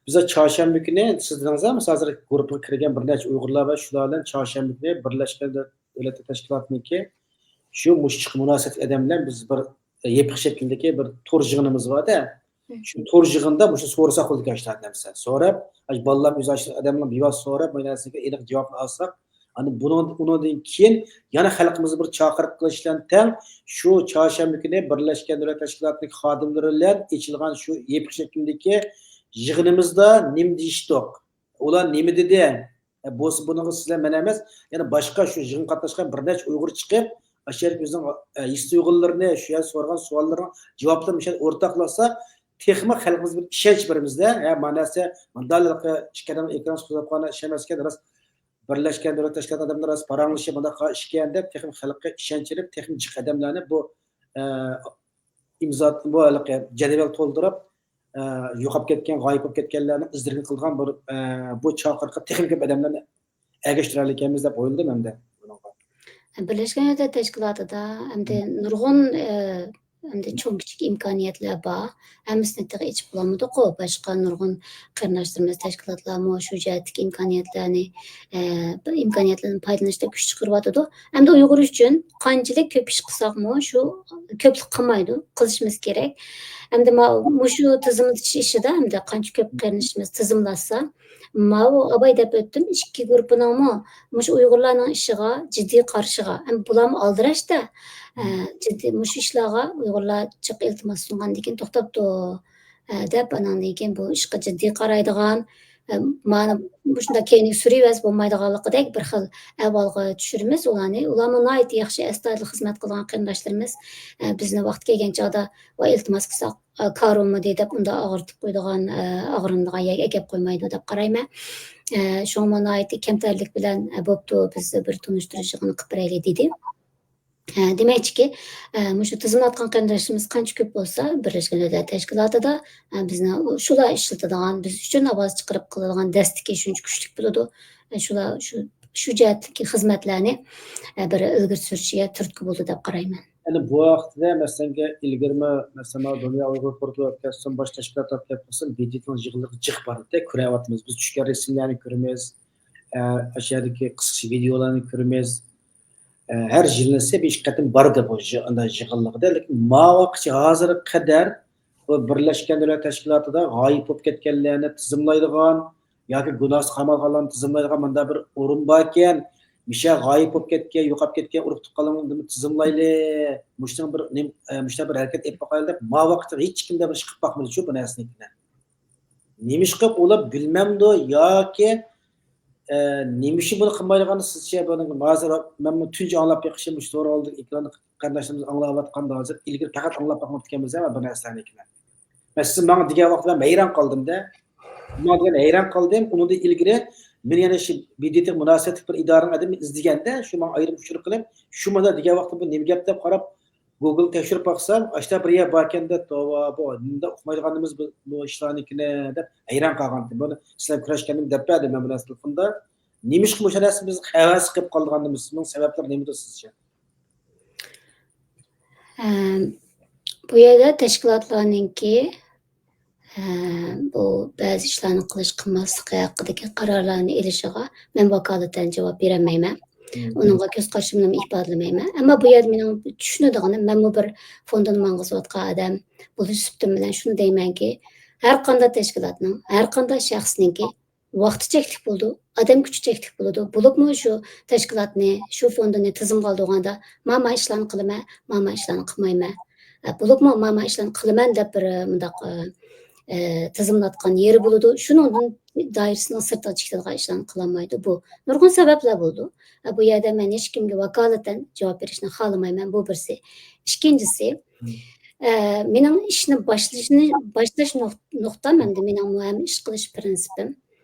بىز چارشەنبە كۈنى، سىز دېدىڭىز، مىسال ھازىر گۇرۇپپىغا كىرگەن بىر نەچچە ئۇيغۇرلار بار، شۇلار بىلەن چارشەنبە كۈنى بىرلەشكەن دۆلەتلەر تەشكىلاتىنىڭكى شۇ مۇشۇ ئىشقا مۇناسىۋەتلىك ئادەم بىلەن بىز بىر يېپىق شەكىلدىكى بىر تور يىغىنىمىز بار-دە. شۇ تور يىغىندا مۇشۇ سورىساق بولىدىكەن، ئاشۇنداق نەرسە سوراپ، ئاشۇ بالىلار ئۆزى ئاشۇ ئادەمنىڭ بىۋاسىتە سوراپ، مۇشۇ نەرسىگە ئېنىق جاۋابنى ئالساق، ئاندىن بۇنىڭ، ئۇنىڭدىن كېيىن يەنە خەلقىمىزنى بىر چاقىرىق قىلىش بىلەن تەڭ، شۇ چارشەنبە كۈنى بىرلەشكەن دۆلەت تەشكىلاتىنىڭ خادىملىرى بىلەن ئېچىلغان شۇ يېپىق شەكىلدىكى يىغىنىمىزدا نېمە دېيىشتۇق؟ ئۇلار نېمە دېدى؟ ئە، بولسا بۇنىڭغا سىلەر مەن ئەمەس، يەنە باشقا شۇ يىغىنغا قاتناشقان بىر نەچچە ئۇيغۇر چىقىپ، ئاشۇ يەردە ئۆزىنىڭ، ئە، ھېس تۇيغۇلىرىنى، شۇ يەردە سورىغان سوئاللىرىنىڭ جاۋابلىرىنى مۇشۇ يەردە ئورتاقلاشسا، تېخىمۇ خەلقىمىزگە بىر ئىشەنچ بېرىمىز-دە. ھە، مانا نەرسە، مانا دەل ھېلىقى ئىككى ئادەم ئېكران قوزغاپ قويغان ئىش ئەمەسكەن، راست. بىرلەشكەن دۆلەت تەشكىلاتى ئادەملىرى راست پاراڭلىشىپ، مۇنداق ئىشكەن دەپ، تېخىمۇ خەلققە ئىشەنچ ئېلىپ، تېخىمۇ جىق ئادەملەرنى بۇ، ئە، ئىمزا، بۇ ھېلىقى جەدۋەل تولدۇرۇپ، ئە، يوقاپ كەتكەن، غايىب بولۇپ كەتكەنلەرنىڭ ئىزدىنىگە قىلىدىغان بىر، ئە، بۇ چاقىرىققا تېخىمۇ كۆپ ئادەملەرنى ئەگەشتۈرەلىكەنمىز دەپ ئويلىدىم ئەمدى بۇنىڭغا. بىرلەشكەن دۆلەتلەر تەشكىلاتىدا ئەمدى نۇرغۇن، ئە، ئەمدى چوڭ كىچىك ئىمكانىيەتلەر بار. ھەممىسىنى تېخى ئېچىپ بولالمىدۇققۇ. باشقا نۇرغۇن قېرىنداشلىرىمىز، تەشكىلاتلارمۇ شۇ جەھەتتىكى ئىمكانىيەتلەرنى، ئە، بىر ئىمكانىيەتلەردىن پايدىلىنىشتا كۈچ چىقىرىۋاتىدۇ. ئەمدى ئۇيغۇر ئۈچۈن قانچىلىك كۆپ ئىش قىلساقمۇ، شۇ كۆپلۈك قىلمايدۇ، قىلىشىمىز كېرەك. ئەمدى ما-، مۇشۇ تىزىملىتىش ئىشىدا ئەمدى قانچە كۆپ قېرىندىشىمىز تىزىملاتسا، ماۋۇ ئاباي دەپ ئۆتتۈم، ئىككى گۇرۇپپىنىڭمۇ مۇشۇ ئۇيغۇرلارنىڭ ئىشىغا جىددىي قارىشىغا، ئەمدى بۇلارمۇ ئالدىراشتا، ئە، جىددىي مۇشۇ ئىشلارغا ئۇيغۇرلار جىق ئىلتىماس سۇنغاندىن كېيىن توختاپتۇ، ئە، دەپ، ئاناندىن كېيىن بۇ ئىشقا جىددىي قارايدىغان، ئە، مانا مۇشۇنداق كەينىگە سۈرۈۋەرسە بولمايدىغانلىقىدەك بىر خىل ئەھۋالغا چۈشۈرىمىز ئۇلارنى. ئۇلارمۇ ناھايىتى ياخشى، ئەستايىدىل خىزمەت قىلىدىغان قېرىنداشلىرىمىز. ئە، بىزنى ۋاقتى كەلگەن چاغدا، ۋاي، ئىلتىماس قىلساق، ئە، كارۋانمىدى دەپ ئۇنداق ئاغرىتىپ قويىدىغان، ئە، ئاغرىنىدىغان يەرگە ئەكەپ قويمايدۇ دەپ قارايمەن. ئە، شۇڭا ناھايىتى كەمتەرلىك بىلەن، ئە، بوپتۇ، بىز بىر تونۇشتۇرۇش يىغىنى قىلىپ بېرەيلى دېدى. ئە، دېمەكچىكى، ئە، مۇشۇ تىزىملاتقان قېرىنداشلىرىمىز قانچە كۆپ بولسا، بىرلەشكەن دۆلەتلەر تەشكىلاتىدا، ئە، بىزنى شۇلار ئىشلىتىدىغان، بىز ئۈچۈن ئاۋاز چىقىرىپ قىلىدىغان دەستىكى شۇنچە كۈچلۈك بولىدۇ. ئە، شۇلار شۇ، شۇ جەھەتتىكى خىزمەتلەرنى، ئە، بىر ئىلگىرى سۈرۈشىگە تۈرتكە بولىدۇ دەپ قارايمەن. يەنى بۇ ھەقتە مەسىلەنگە ئىلگىرىمۇ، مەسىلەن، مانا دۇنيا ئۇيغۇر قۇرۇلتىيى ئۆتكەزسۇن، باشقا تەشكىلات ئۆتكەزسۇن، بىدىتنىڭ يىغىنلىرىغا جىق بارىدۇ، كۆرۈۋاتىمىز. بىز چۈشكەن رەسىملەرنى كۆرىمىز، ئە، ئاشۇ يەردىكى قىسقىچە ۋىدېئولارنى كۆرىمىز. ئە، ھەر يىللىسى بىر ئىككى قېتىم بارىدۇ بۇ يىغ-، ئانداق يىغىنلىقىدا. لېكىن ماۋاققىچە ھازىرغا قەدەر بۇ بىرلەشكەن دۆلەتلەر تەشكىلاتىدا غايىب بولۇپ كەتكەنلەرنى تىزىملايدىغان ياكى گۇناھسىز قامالغانلارنى تىزىملايدىغان مۇنداق بىر ئورۇن باركەن، مىشە غايىب بولۇپ كەتكەن، يوقاپ كەتكەن ئۇرۇق تۇغقانلىرىنى تىزىملايلى، مۇشۇنىڭ بىر نېم-، ئە، مۇشۇنداق بىر ھەرىكەت ئېلىپ باقايلى دەپ ماۋاققىچە ھېچكىمدە بىر ئىش قىلىپ باقمىدىچۇ بۇ نەرسىنى. نېمىشقا ئۇلار بىلمەمدۇ ياكى، ئە، نېمە ئۈچۈن بۇنى قىلمايدىغانلىقى سىزچە؟ بۇنىڭ ھازىر مەنمۇ تۇنجى ئاڭلاپ بېقىشىم، مۇشۇ توغرا ئالدى ئېكراندا قېرىنداشلىرىمىز ئاڭلاۋاتقاندا، ھازىر ئىلگىرى پەقەت ئاڭلاپ باقماپتىكەنمىز بۇ نەرسىلەرنى. مەن سىز ماڭا دېگەن ۋاقىتتا مەن ھەيران قالدىم-دە. ماڭا دېگەن ھەيران قالدىم. ئۇنىڭدىن ئىلگىرى مېنى يەنە شۇ بىدىتىغا مۇناسىۋەتلىك بىر ئىدارىنىڭ ئادىمى ئىزدىگەندە، شۇ ماڭا ئايرىم ئۇچۇر قىلىپ، شۇ مانا دېگەن ۋاقىتتا بۇ نېمە گەپ دەپ قاراپ، گوگل تەكشۈرۈپ باقسام، ئاشۇنداق بىر يەر باركەن-دە، توۋا، بۇ نېمىنداق ئۇقمايدىغانىمىز بۇ، بۇ ئىشلارنىكىنى دەپ ھەيران قالغانتىم. بۇنى سىلەر كۆرۈشكەندىمۇ دەپ بەردىم مەن بۇ نەرسىنى تېلېفوندا. نېمىشقا مۇشۇ نەرسە بىز ھەۋەس قىلىپ قالىدىغانىمىز، بۇنىڭ سەۋەبلىرى نېمىدۇر سىزچە؟ ئەم، بۇ يەردە تەشكىلاتلارنىڭكى، ئە، بۇ بەزى ئىشلارنى قىلىش، قىلماسلىقى ھەققىدىكى قارارلارنى ئېلىشىغا مەن ۋاكالىتەن جاۋاب بېرەلمەيمەن. مم. ئۇنىڭغا كۆز قارىشىمنى ئىپادىلىمەيمەن. ئەمما بۇ يەردە مېنىڭ چۈشىنىدىغىنىم، مەنمۇ بىر فوندىنى ماڭغۇزۇۋاتقان ئادەم بولۇش سۈپىتىم بىلەن شۇنى دەيمەنكى، ھەر قانداق تەشكىلاتنىڭ، ھەر قانداق شەخسنىڭكى ۋاقتى چەكلىك بولىدۇ، ئادەم كۈچى چەكلىك بولىدۇ. بولۇپمۇ شۇ تەشكىلاتنى، شۇ فوندىنى تىزىمغا ئالىدىغاندا، ما، ما ئىشلارنى قىلىمەن، ما، ما ئىشلارنى قىلمايمەن. ئە، بولۇپمۇ ما، ما ئىشلارنى قىلىمەن دەپ بىر، ئە، مۇنداق، ئە، ئە، تىزىملاتقان يېرى بولىدۇ. شۇنىڭدىن دائىرىسىنىڭ سىرتىغا چىقىدىغان ئىشلارنى قىلالمايدۇ. بۇ نۇرغۇن سەۋەبلەر بولىدۇ. ئە، بۇ يەردە مەن ھېچكىمگە ۋاكالىتەن جاۋاب بېرىشنى خالىمايمەن. بۇ بىرسى. ئىككىنچىسى، مم. ئە، مېنىڭ ئىشنى باشلىشىنى، باشلاش نۇق-، نۇقتام ئەمدى مېنىڭ مۇ-، ھەم ئىش قىلىش پىرىنسىپىم.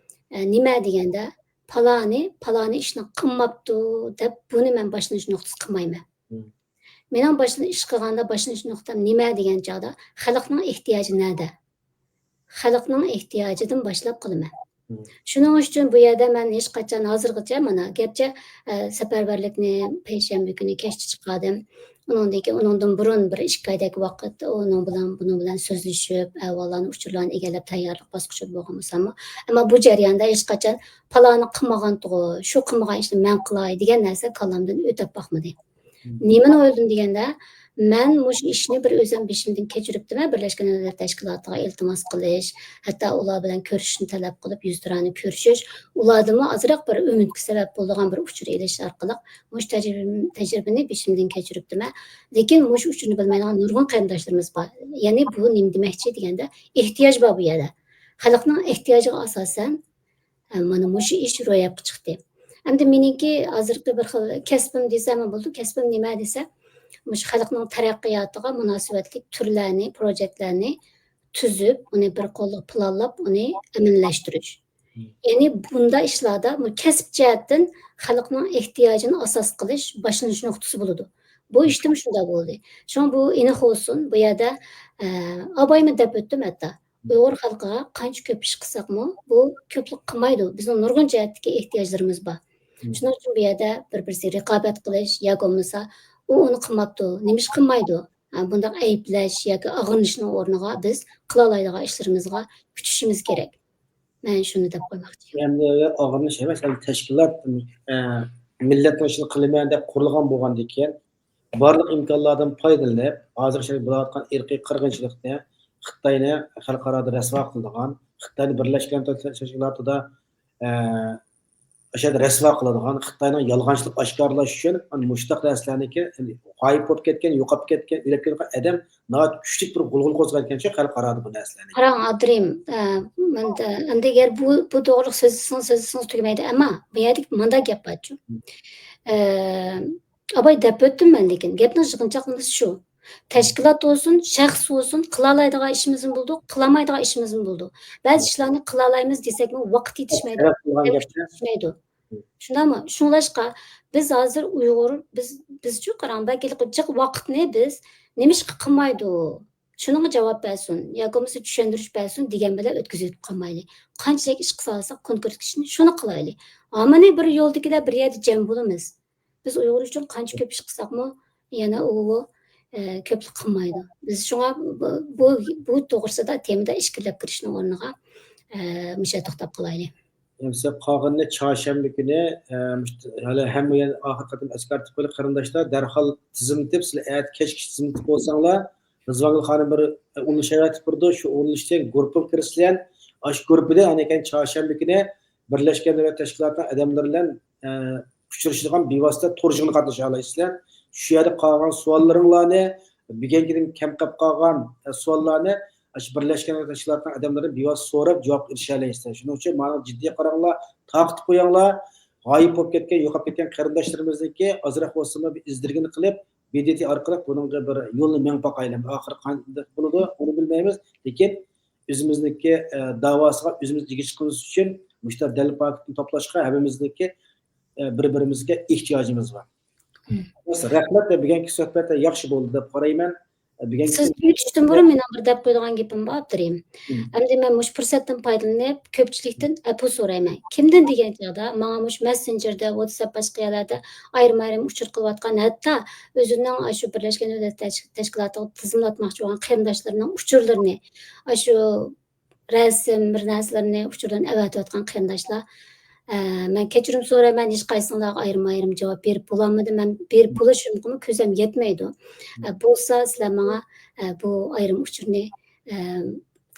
ئە، نېمە دېگەندە، پالانى، پالانى ئىشنى قىلماپتۇ دەپ، بۇنى مەن باشلىنىش نۇقتىسى قىلمايمەن. مم. مېنىڭ باشلىنىش، ئىش قىلغاندا باشلىنىش نۇقتام نېمە دېگەن چاغدا، خەلقنىڭ ئېھتىياجى نەدە؟ خەلقنىڭ ئېھتىياجىدىن باشلاپ قىلىمەن. مم. شۇنىڭ ئۈچۈن بۇ يەردە مەن ھېچقاچان ھازىرغىچە، مانا، گەرچە، ئە، سەپەرۋەرلىكنى پەيشەنبە كۈنى كەچتە چىقاردىم. ئۇنىڭدىن كېيىن، ئۇنىڭدىن بۇرۇن بىر ئىككى ئايدەك ۋاقىت ئۇنىڭ بىلەن، بۇنىڭ بىلەن سۆزلىشىپ، ئەھۋاللارنى، ئۇچۇرلارنى ئىگىلەپ تەييارلىق باسقۇچىدا بولغان بولساممۇ، ئەمما بۇ جەرياندا ھېچقاچان پالانى قىلمىغانتىغۇ، شۇ قىلمىغان ئىشنى مەن قىلاي دېگەن نەرسە كاللامدىن ئۆتۈپ باقمىدى. مم. نېمىنى ئويلىدىم دېگەندە، مەن مۇشۇ ئىشنى بىر ئۆزۈم بېشىمدىن كەچۈرۈپتىمەن، بىرلەشكەن دۆلەتلەر تەشكىلاتىغا ئىلتىماس قىلىش، ھەتتا ئۇلار بىلەن كۆرۈشۈشنى تەلەپ قىلىپ، يۈزتۇرانە كۆرۈشۈش، ئۇلاردىنمۇ ئازراق بىر ئۈمىدكە سەۋەب بولىدىغان بىر ئۇچۇر ئېلىش ئارقىلىق مۇشۇ تەجرىبىم-، تەجرىبىنى بېشىمدىن كەچۈرۈپتىمەن. لېكىن مۇشۇ ئۇچۇرنى بىلمەيدىغان نۇرغۇن قېرىنداشلىرىمىز بار. يەنى بۇ نېمە دېمەكچى دېگەندە، ئېھتىياج بار بۇ يەردە. خەلقنىڭ ئېھتىياجىغا ئاساسەن، ئە، مانا مۇشۇ ئىش روياپقا چىقتى. ئەمدى مېنىڭكى ھازىرقى بىر خىل كەسپىم دېسەممۇ بولىدۇ. كەسپىم نېمە دېسە، مۇشۇ خەلقنىڭ تەرەققىياتىغا مۇناسىۋەتلىك تۈرلەرنى، پروژېكتلارنى تۈزۈپ، ئۇنى بىر قوللۇق پىلانلاپ، ئۇنى ئەمەلىيلەشتۈرۈش. مم. يەنى بۇنداق ئىشلاردا بۇ كەسىپ جەھەتتىن خەلقنىڭ ئېھتىياجىنى ئاساس قىلىش باشلىنىش نۇقتىسى بولىدۇ. بۇ مم. ئىشتىمۇ شۇنداق بولدى. شۇڭا بۇ ئېنىق بولسۇن، بۇ يەردە، ئە، ئابايمۇ دەپ ئۆتتۈم ھەتتا. ئۇيغۇر خەلقىگە قانچە كۆپ ئىش قىلساقمۇ، بۇ كۆپلۈك قىلمايدۇ. بىزنىڭ نۇرغۇن جەھەتتىكى ئېھتىياجلىرىمىز بار. مم. شۇنىڭ ئۈچۈن بۇ يەردە بىر-بىرسىگە رىقابەت قىلىش ياكى بولمىسا، ئۇ ئۇنى قىلماپتۇ، نېمىش قىلمايدۇ؟ ھە، بۇنداق ئەيىبلەش ياكى ئاغرىنىشنىڭ ئورنىغا بىز قىلالايدىغان ئىشلىرىمىزغا كۈچىشىمىز كېرەك. مەن شۇنى دەپ قويماقچى. ئەمدى ئاغرىنىش ئەمەس، ئەمدى تەشكىلات، ئە، مىللەتنىڭ ئىشىنى قىلىمەن دەپ قۇرۇلغان بولغاندىكىن، بارلىق ئىمكانلاردىن پايدىلىنىپ، ھازىر شۇ بولۇۋاتقان ئىرقىي قىرغىنچىلىقنى، خىتاينى خەلقئارادا رەسۋا قىلىدىغان، خىتاينى بىرلەشكەن دۆلەتلەر تەشكىلاتىدا، ئە، ئاشۇ يەردە رەسۋا قىلىدىغان، خىتاينىڭ يالغانچىلىق ئاشكارىلاش ئۈچۈن مۇشۇنداق نەرسىلەرنىكى غايىب بولۇپ كەتكەن، يوقاپ كەتكەن، ئۆلۈپ كەتكەن ئادەم ناھايىتى كۈچلۈك بىر غۇلغۇلا قوزغايدىكەنچۇ خەلقئارادا بۇ نەرسىلەرنى. قاراڭ، ئابدۇرېھىم، ئە، مەن دە-، ئەمدى ئەگەر بۇ، بۇ توغرىلىق سۆزلىسىڭىز، سۆزلىسىڭىز تۈگىمەيدۇ. ئەمما بۇ يەردە مۇنداق گەپ بارچۇ. ئە، ئاباي دەپ ئۆتتۈم مەن، لېكىن گەپنىڭ يىغىنچاقلىمىسى شۇ. تەشكىلات بولسۇن، شەخس بولسۇن، قىلالايدىغان ئىشىمىزمۇ بولىدۇ، قىلالمايدىغان ئىشىمىزمۇ بولىدۇ. بەزى ئىشلارنى قىلالايمىز دېسەكمۇ، ۋاقىت يېتىشمەيدۇ، تەرەپ قىلغان گەپنى يېتىشمەيدۇ. شۇنداقمۇ؟ شۇڭلاشقا بىز ھازىر ئۇيغۇر، بىز، بىزچۇ قاراڭ، بەلكى جىق ۋاقىتنى بىز نېمىشقا قىلمايدۇ؟ شۇنىڭغا جاۋاب بەرسۇن ياكى بولمىسا چۈشەندۈرۈش بەرسۇن دېگەن بىلەن ئۆتكۈزۈۋېتىپ قالمايلى. قانچىلىك ئىش قىلالىساق، كونكرېت ئىشنى شۇنى قىلايلى. ئاممىنى بىر يولدىكىدە بىر يەردە جەم بولىمىز. بىز ئۇيغۇر ئۈچۈن قانچە كۆپ ئىش قىلساقمۇ، يەنە ئۇ، ئە، كۆپلۈك قىلمايدۇ. بىز شۇڭا بۇ، بۇ، بۇ توغرىسىدا تېمىدا ئىچكىرىلەپ كىرىشنىڭ ئورنىغا، ئە، مۇشۇ يەردە توختاپ قالايلى. ئەمسە قالغىنىنى چارشەنبە كۈنى، ئە، مۇشت-، ھېلى ھەممە يەر ئاخىرقى قېتىم ئەسكەرتىپ قويدۇق، قېرىنداشلار، دەرھال تىزىملىتىپ، سىلەر ئەتە كەچكىچە تىزىملىتىپ بولساڭلار، رىزۋانگۈل خانىم بىر ئۇلىنىش ئەۋەتىپ بېرىدۇ، شۇ ئۇلىنىشتىن گۇرۇپپىغا كىرىسىلەر، ئاشۇ گۇرۇپپىدىن ئەنە كېيىن چارشەنبە كۈنى بىرلەشكەن دۆلەت تەشكىلاتىنىڭ ئادەملىرى بىلەن، ئە، ئۇچرىشىدىغان بىۋاسىتە تور يىغىنىغا قاتنىشالايسىلەر. شۇ يەردە قالغان سوئاللىرىڭلارنى، بۈگۈنكىدىن كەم قېلىپ قالغان، ئە، سوئاللارنى ئاشۇ بىرلەشكەن دۆلەت تەشكىلاتىنىڭ ئادەملىرىدىن بىۋاسىتە سوراپ جاۋاب ئېرىشەلەيسىلەر. شۇنىڭ ئۈچۈن ماڭا جىددىي قاراڭلار، تارقىتىپ قويۇڭلار. غايىب بولۇپ كەتكەن، يوقاپ كەتكەن قېرىنداشلىرىمىزنىڭكى ئازراق بولسىمۇ بىر ئىزدىرگىنى قىلىپ، بى دى تى ئارقىلىق بۇنىڭغا بىر يولنى مېڭىپ باقايلى. ئاخىرى قانداق بولىدۇ، ئۇنى بىلمەيمىز. لېكىن ئۆزىمىزنىڭكى، ئە، داۋاسىغا ئۆزىمىز ئىگە چىقىشىمىز ئۈچۈن مۇشۇنداق دەلىل پاكىتنى توپلاشقا ھەممىمىزنىڭكى، ئە، بىر-بىرىمىزگە ئېھتىياجىمىز بار. مم. رەھمەت ۋە بۈگۈنكى سۆھبەت ياخشى بولدى دەپ قارايمەن. ئە، بۈگۈنكى سىز تۈگىتىشتىن بۇرۇن مېنىڭ بىر دەپ قويىدىغان گېپىم بار، ئابدۇرېھىم. مم. ئەمدى مەن مۇشۇ پۇرسەتتىن پايدىلىنىپ، كۆپچىلىكتىن ئەپۇ سورايمەن. كىمدىن دېگەن چاغدا، ماڭا مۇشۇ مەسسېنجېردا، ۋاتساپ، باشقا يەرلەردە ئايرىم-ئايرىم ئۇچۇر قىلىۋاتقان، ھەتتا ئۆزىنىڭ ئاشۇ بىرلەشكەن دۆلەتلەر تەش-، تەشكىلاتىغا تىزىملاتماقچى بولغان قېرىنداشلىرىنىڭ ئۇچۇرلىرىنى، ئاشۇ رەسىم، بىر نەرسىلەرنى، ئۇچۇرلارنى ئەۋەتىۋاتقان قېرىنداشلار، ئە، مەن كەچۈرۈم سورايمەن، ھېچقايسىڭلارغا ئايرىم-ئايرىم جاۋاب بېرىپ بولالمىدىم. مەن بېرىپ بولۇشۇمغىمۇ كۆزەم يەتمەيدۇ. ئە، بولسا سىلەر ماڭا، ئە، بۇ ئايرىم ئۇچۇرنى، ئە،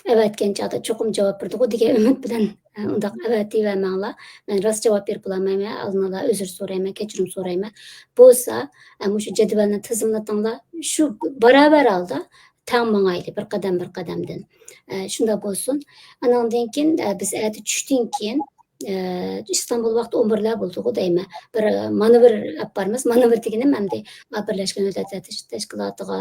ئەۋەتكەن چاغدا چوقۇم جاۋاب بېرىدىغۇ دېگەن ئۈمىد بىلەن، ئە، ئۇنداق ئەۋەتىۋەرمەڭلار. مەن راست جاۋاب بېرىپ بولالمايمەن، ئالدىن ئالا ئۆزۈر سورايمەن، كەچۈرۈم سورايمەن. بولسا، ئە، مۇشۇ جەدۋەلنى تىزىملىتىڭلار، شۇ باراۋەر ھالدا تەڭ ماڭايلى، بىر قەدەم، بىر قەدەمدىن. ئە، شۇنداق بولسۇن. ئاناندىن كېيىن، ئە، بىز ئەتە چۈشتىن كېيىن، ئە، ئىستانبۇل ۋاقتى ئون بىرلەر بولىدىغۇ دەيمەن. بىر، ئە، مانېۋىر ئېلىپ بارىمىز. مانېۋىر دېگىنىم ئەمدى، ئا، بىرلەشكەن دۆلەتلەر تەش-، تەشكىلاتىغا،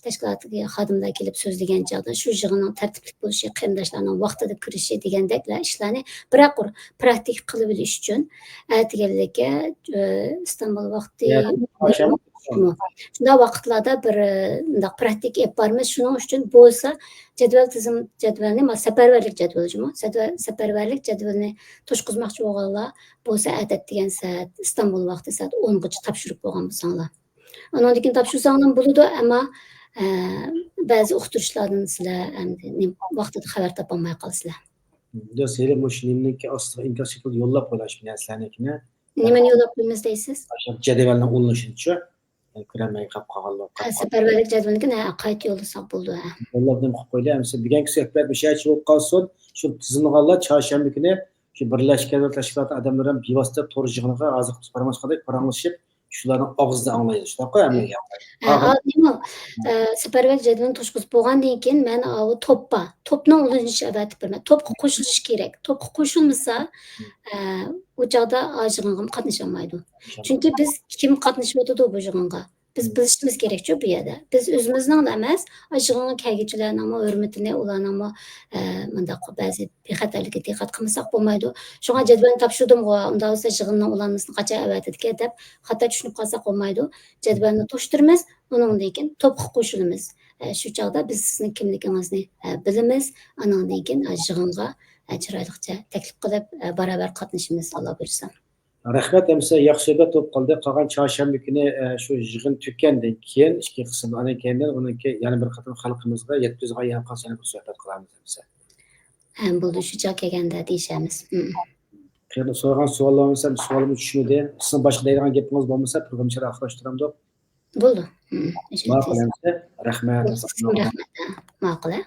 تەشكىلاتىغا خادىملار كېلىپ سۆزلىگەن چاغدا شۇ يىغىننىڭ تەرتىپلىك بولۇشى، قېرىنداشلارنىڭ ۋاقتىدا كىرىشى دېگەندەكلا ئىشلارنى بىرەر قۇر پراكتىكا قىلىۋېلىش ئۈچۈن ئەتىگەنلىككە، ئە، ئىستانبۇل ۋاقتى يا، ئاخشام. شۇنداق ۋاقىتلاردا بىر، ئە، مۇنداق پراكتىكا ئېلىپ بارىمىز. شۇنىڭ ئۈچۈن بولسا جەدۋەل تىزىم، جەدۋەلنى، ما، سەپەرۋەرلىك جەدۋىلى جۇمۇ. سەدۋە-، سەپەرۋەرلىك جەدۋىلىنى توشقۇزماقچى بولغانلار بولسا ئەتەتىگەن سائەت، ئىستانبۇل ۋاقتى سائەت ئونغىچە تاپشۇرۇپ بولغان بولساڭلار. ئانىڭدىن كېيىن تاپشۇرساڭلار بولىدۇ، ئەمما، ئە، بەزى ئۇقتۇرۇشلاردىن سىلەر ئەمدى نېمە ۋاقتىدا خەۋەر تاپالماي قالىسىلەر. دوست، ھېلى مۇشۇ نېمىنىڭكى ئاستىغا ئىنكاس شەكلىدە يوللاپ قويلاش نەرسىلەرنىكىنى. نېمىنى يوللاپ قويىمىز دەيسىز؟ ئاشۇ جەدۋەلنىڭ ئۇلىنىشىچۇ. كۆرەلمەي قاپ قالغانلار. ھە، سەپەرۋەرلىك جەدۋىلىنى، ھە، قايتا يوللىساق بولىدۇ، ھە. يوللاپ نېمە قىلىپ قويدى؟ ئەمىسە بۈگۈنكى سۆھبەت مۇشۇ يەرچە بولۇپ قالسۇن. شۇ تىزىملىغانلار چارشەنبە كۈنى شۇ بىرلەشكەن دۆلەتلەر تەشكىلاتى ئادەملىرى بىۋاسىتە تور يىغىنىغا ھازىر قىلىپ بارماسقاندەك پاراڭلىشىپ، شۇلارنىڭ ئاغزىدا ئاڭلايدۇ، شۇنداققۇ ھەممە گەپ؟ ھە، ھازىر نېمە، ئە، سەپەرۋەر جەدۋىلىنى توشقۇزۇپ بولغاندىن كېيىن مەن ئاۋۇ توپ بار. توپنىڭ ئۇلىنىشى ئەۋەتىپ بېرىمەن. توپقا قوشۇلۇش كېرەك. توپقا قوشۇلمىسا، ئە، ئۇ چاغدا ئا، يىغىنغىمۇ قاتنىشالمايدۇ. چۈنكى بىز كىم قاتنىشىۋاتىدۇ بۇ يىغىنغا؟ بىز بىلىشىمىز كېرەكچۇ بۇ يەردە. بىز ئۆزىمىزنىڭلا ئەمەس، ئا، يىغىنغا كەلگۈچىلەرنىڭمۇ ھۆرمىتىنى، ئۇلارنىڭمۇ، ئە، مۇنداق بەزى بىخەتەرلىكىگە دىققەت قىلمىساق بولمايدۇ. شۇڭا جەدۋەلنى تاپشۇردۇمغۇ، ئۇنداق بولسا يىغىننىڭ ئۇلانمىسىنى قاچان ئەۋەتىدىكەن دەپ خاتا چۈشىنىپ قالساق بولمايدۇ. جەدۋەلنى توشتۇرىمىز، ئۇنىڭدىن كېيىن توپقا قوشۇلىمىز. ئە، شۇ چاغدا بىز سىزنىڭ كىملىكىڭىزنى، ئە، بىلىمىز. ئانىڭدىن كېيىن، ئە، يىغىنغا، ئە، چىرايلىقچە تەكلىپ قىلىپ، ئە، باراۋەر قاتنىشىمىز، ئاللا بۇيرۇسا. رەھمەت، ئەمىسە ياخشى سۆھبەت بولۇپ قالدى. قالغان چارشەنبە كۈنى، ئە، شۇ يىغىن تۈگىگەندىن كېيىن، ئىككى قىسىم، ئاندىن كېيىن ئۇنىڭكى يەنە بىر قېتىم خەلقىمىزگە يەتكۈزىدىغان يەنە قالسا يەنە بىر سۆھبەت قىلارمىز ئەمىسە. ھە، بولدى، شۇ چاغ كەلگەندە دېيىشەرمىز. ھىم. قېنى، سورىغان سوئاللار بولمىسا، سوئالىم چۈشمىدى. سىزنىڭ باشقا دەيدىغان گېپىڭىز بولمىسا، پروگراممىنى ئاخىرلاشتۇرامدۇق؟ بولدى. ھىم، ماقۇل ئەمىسە. رەھمەت. رەھمەت. ماقۇل، ھە.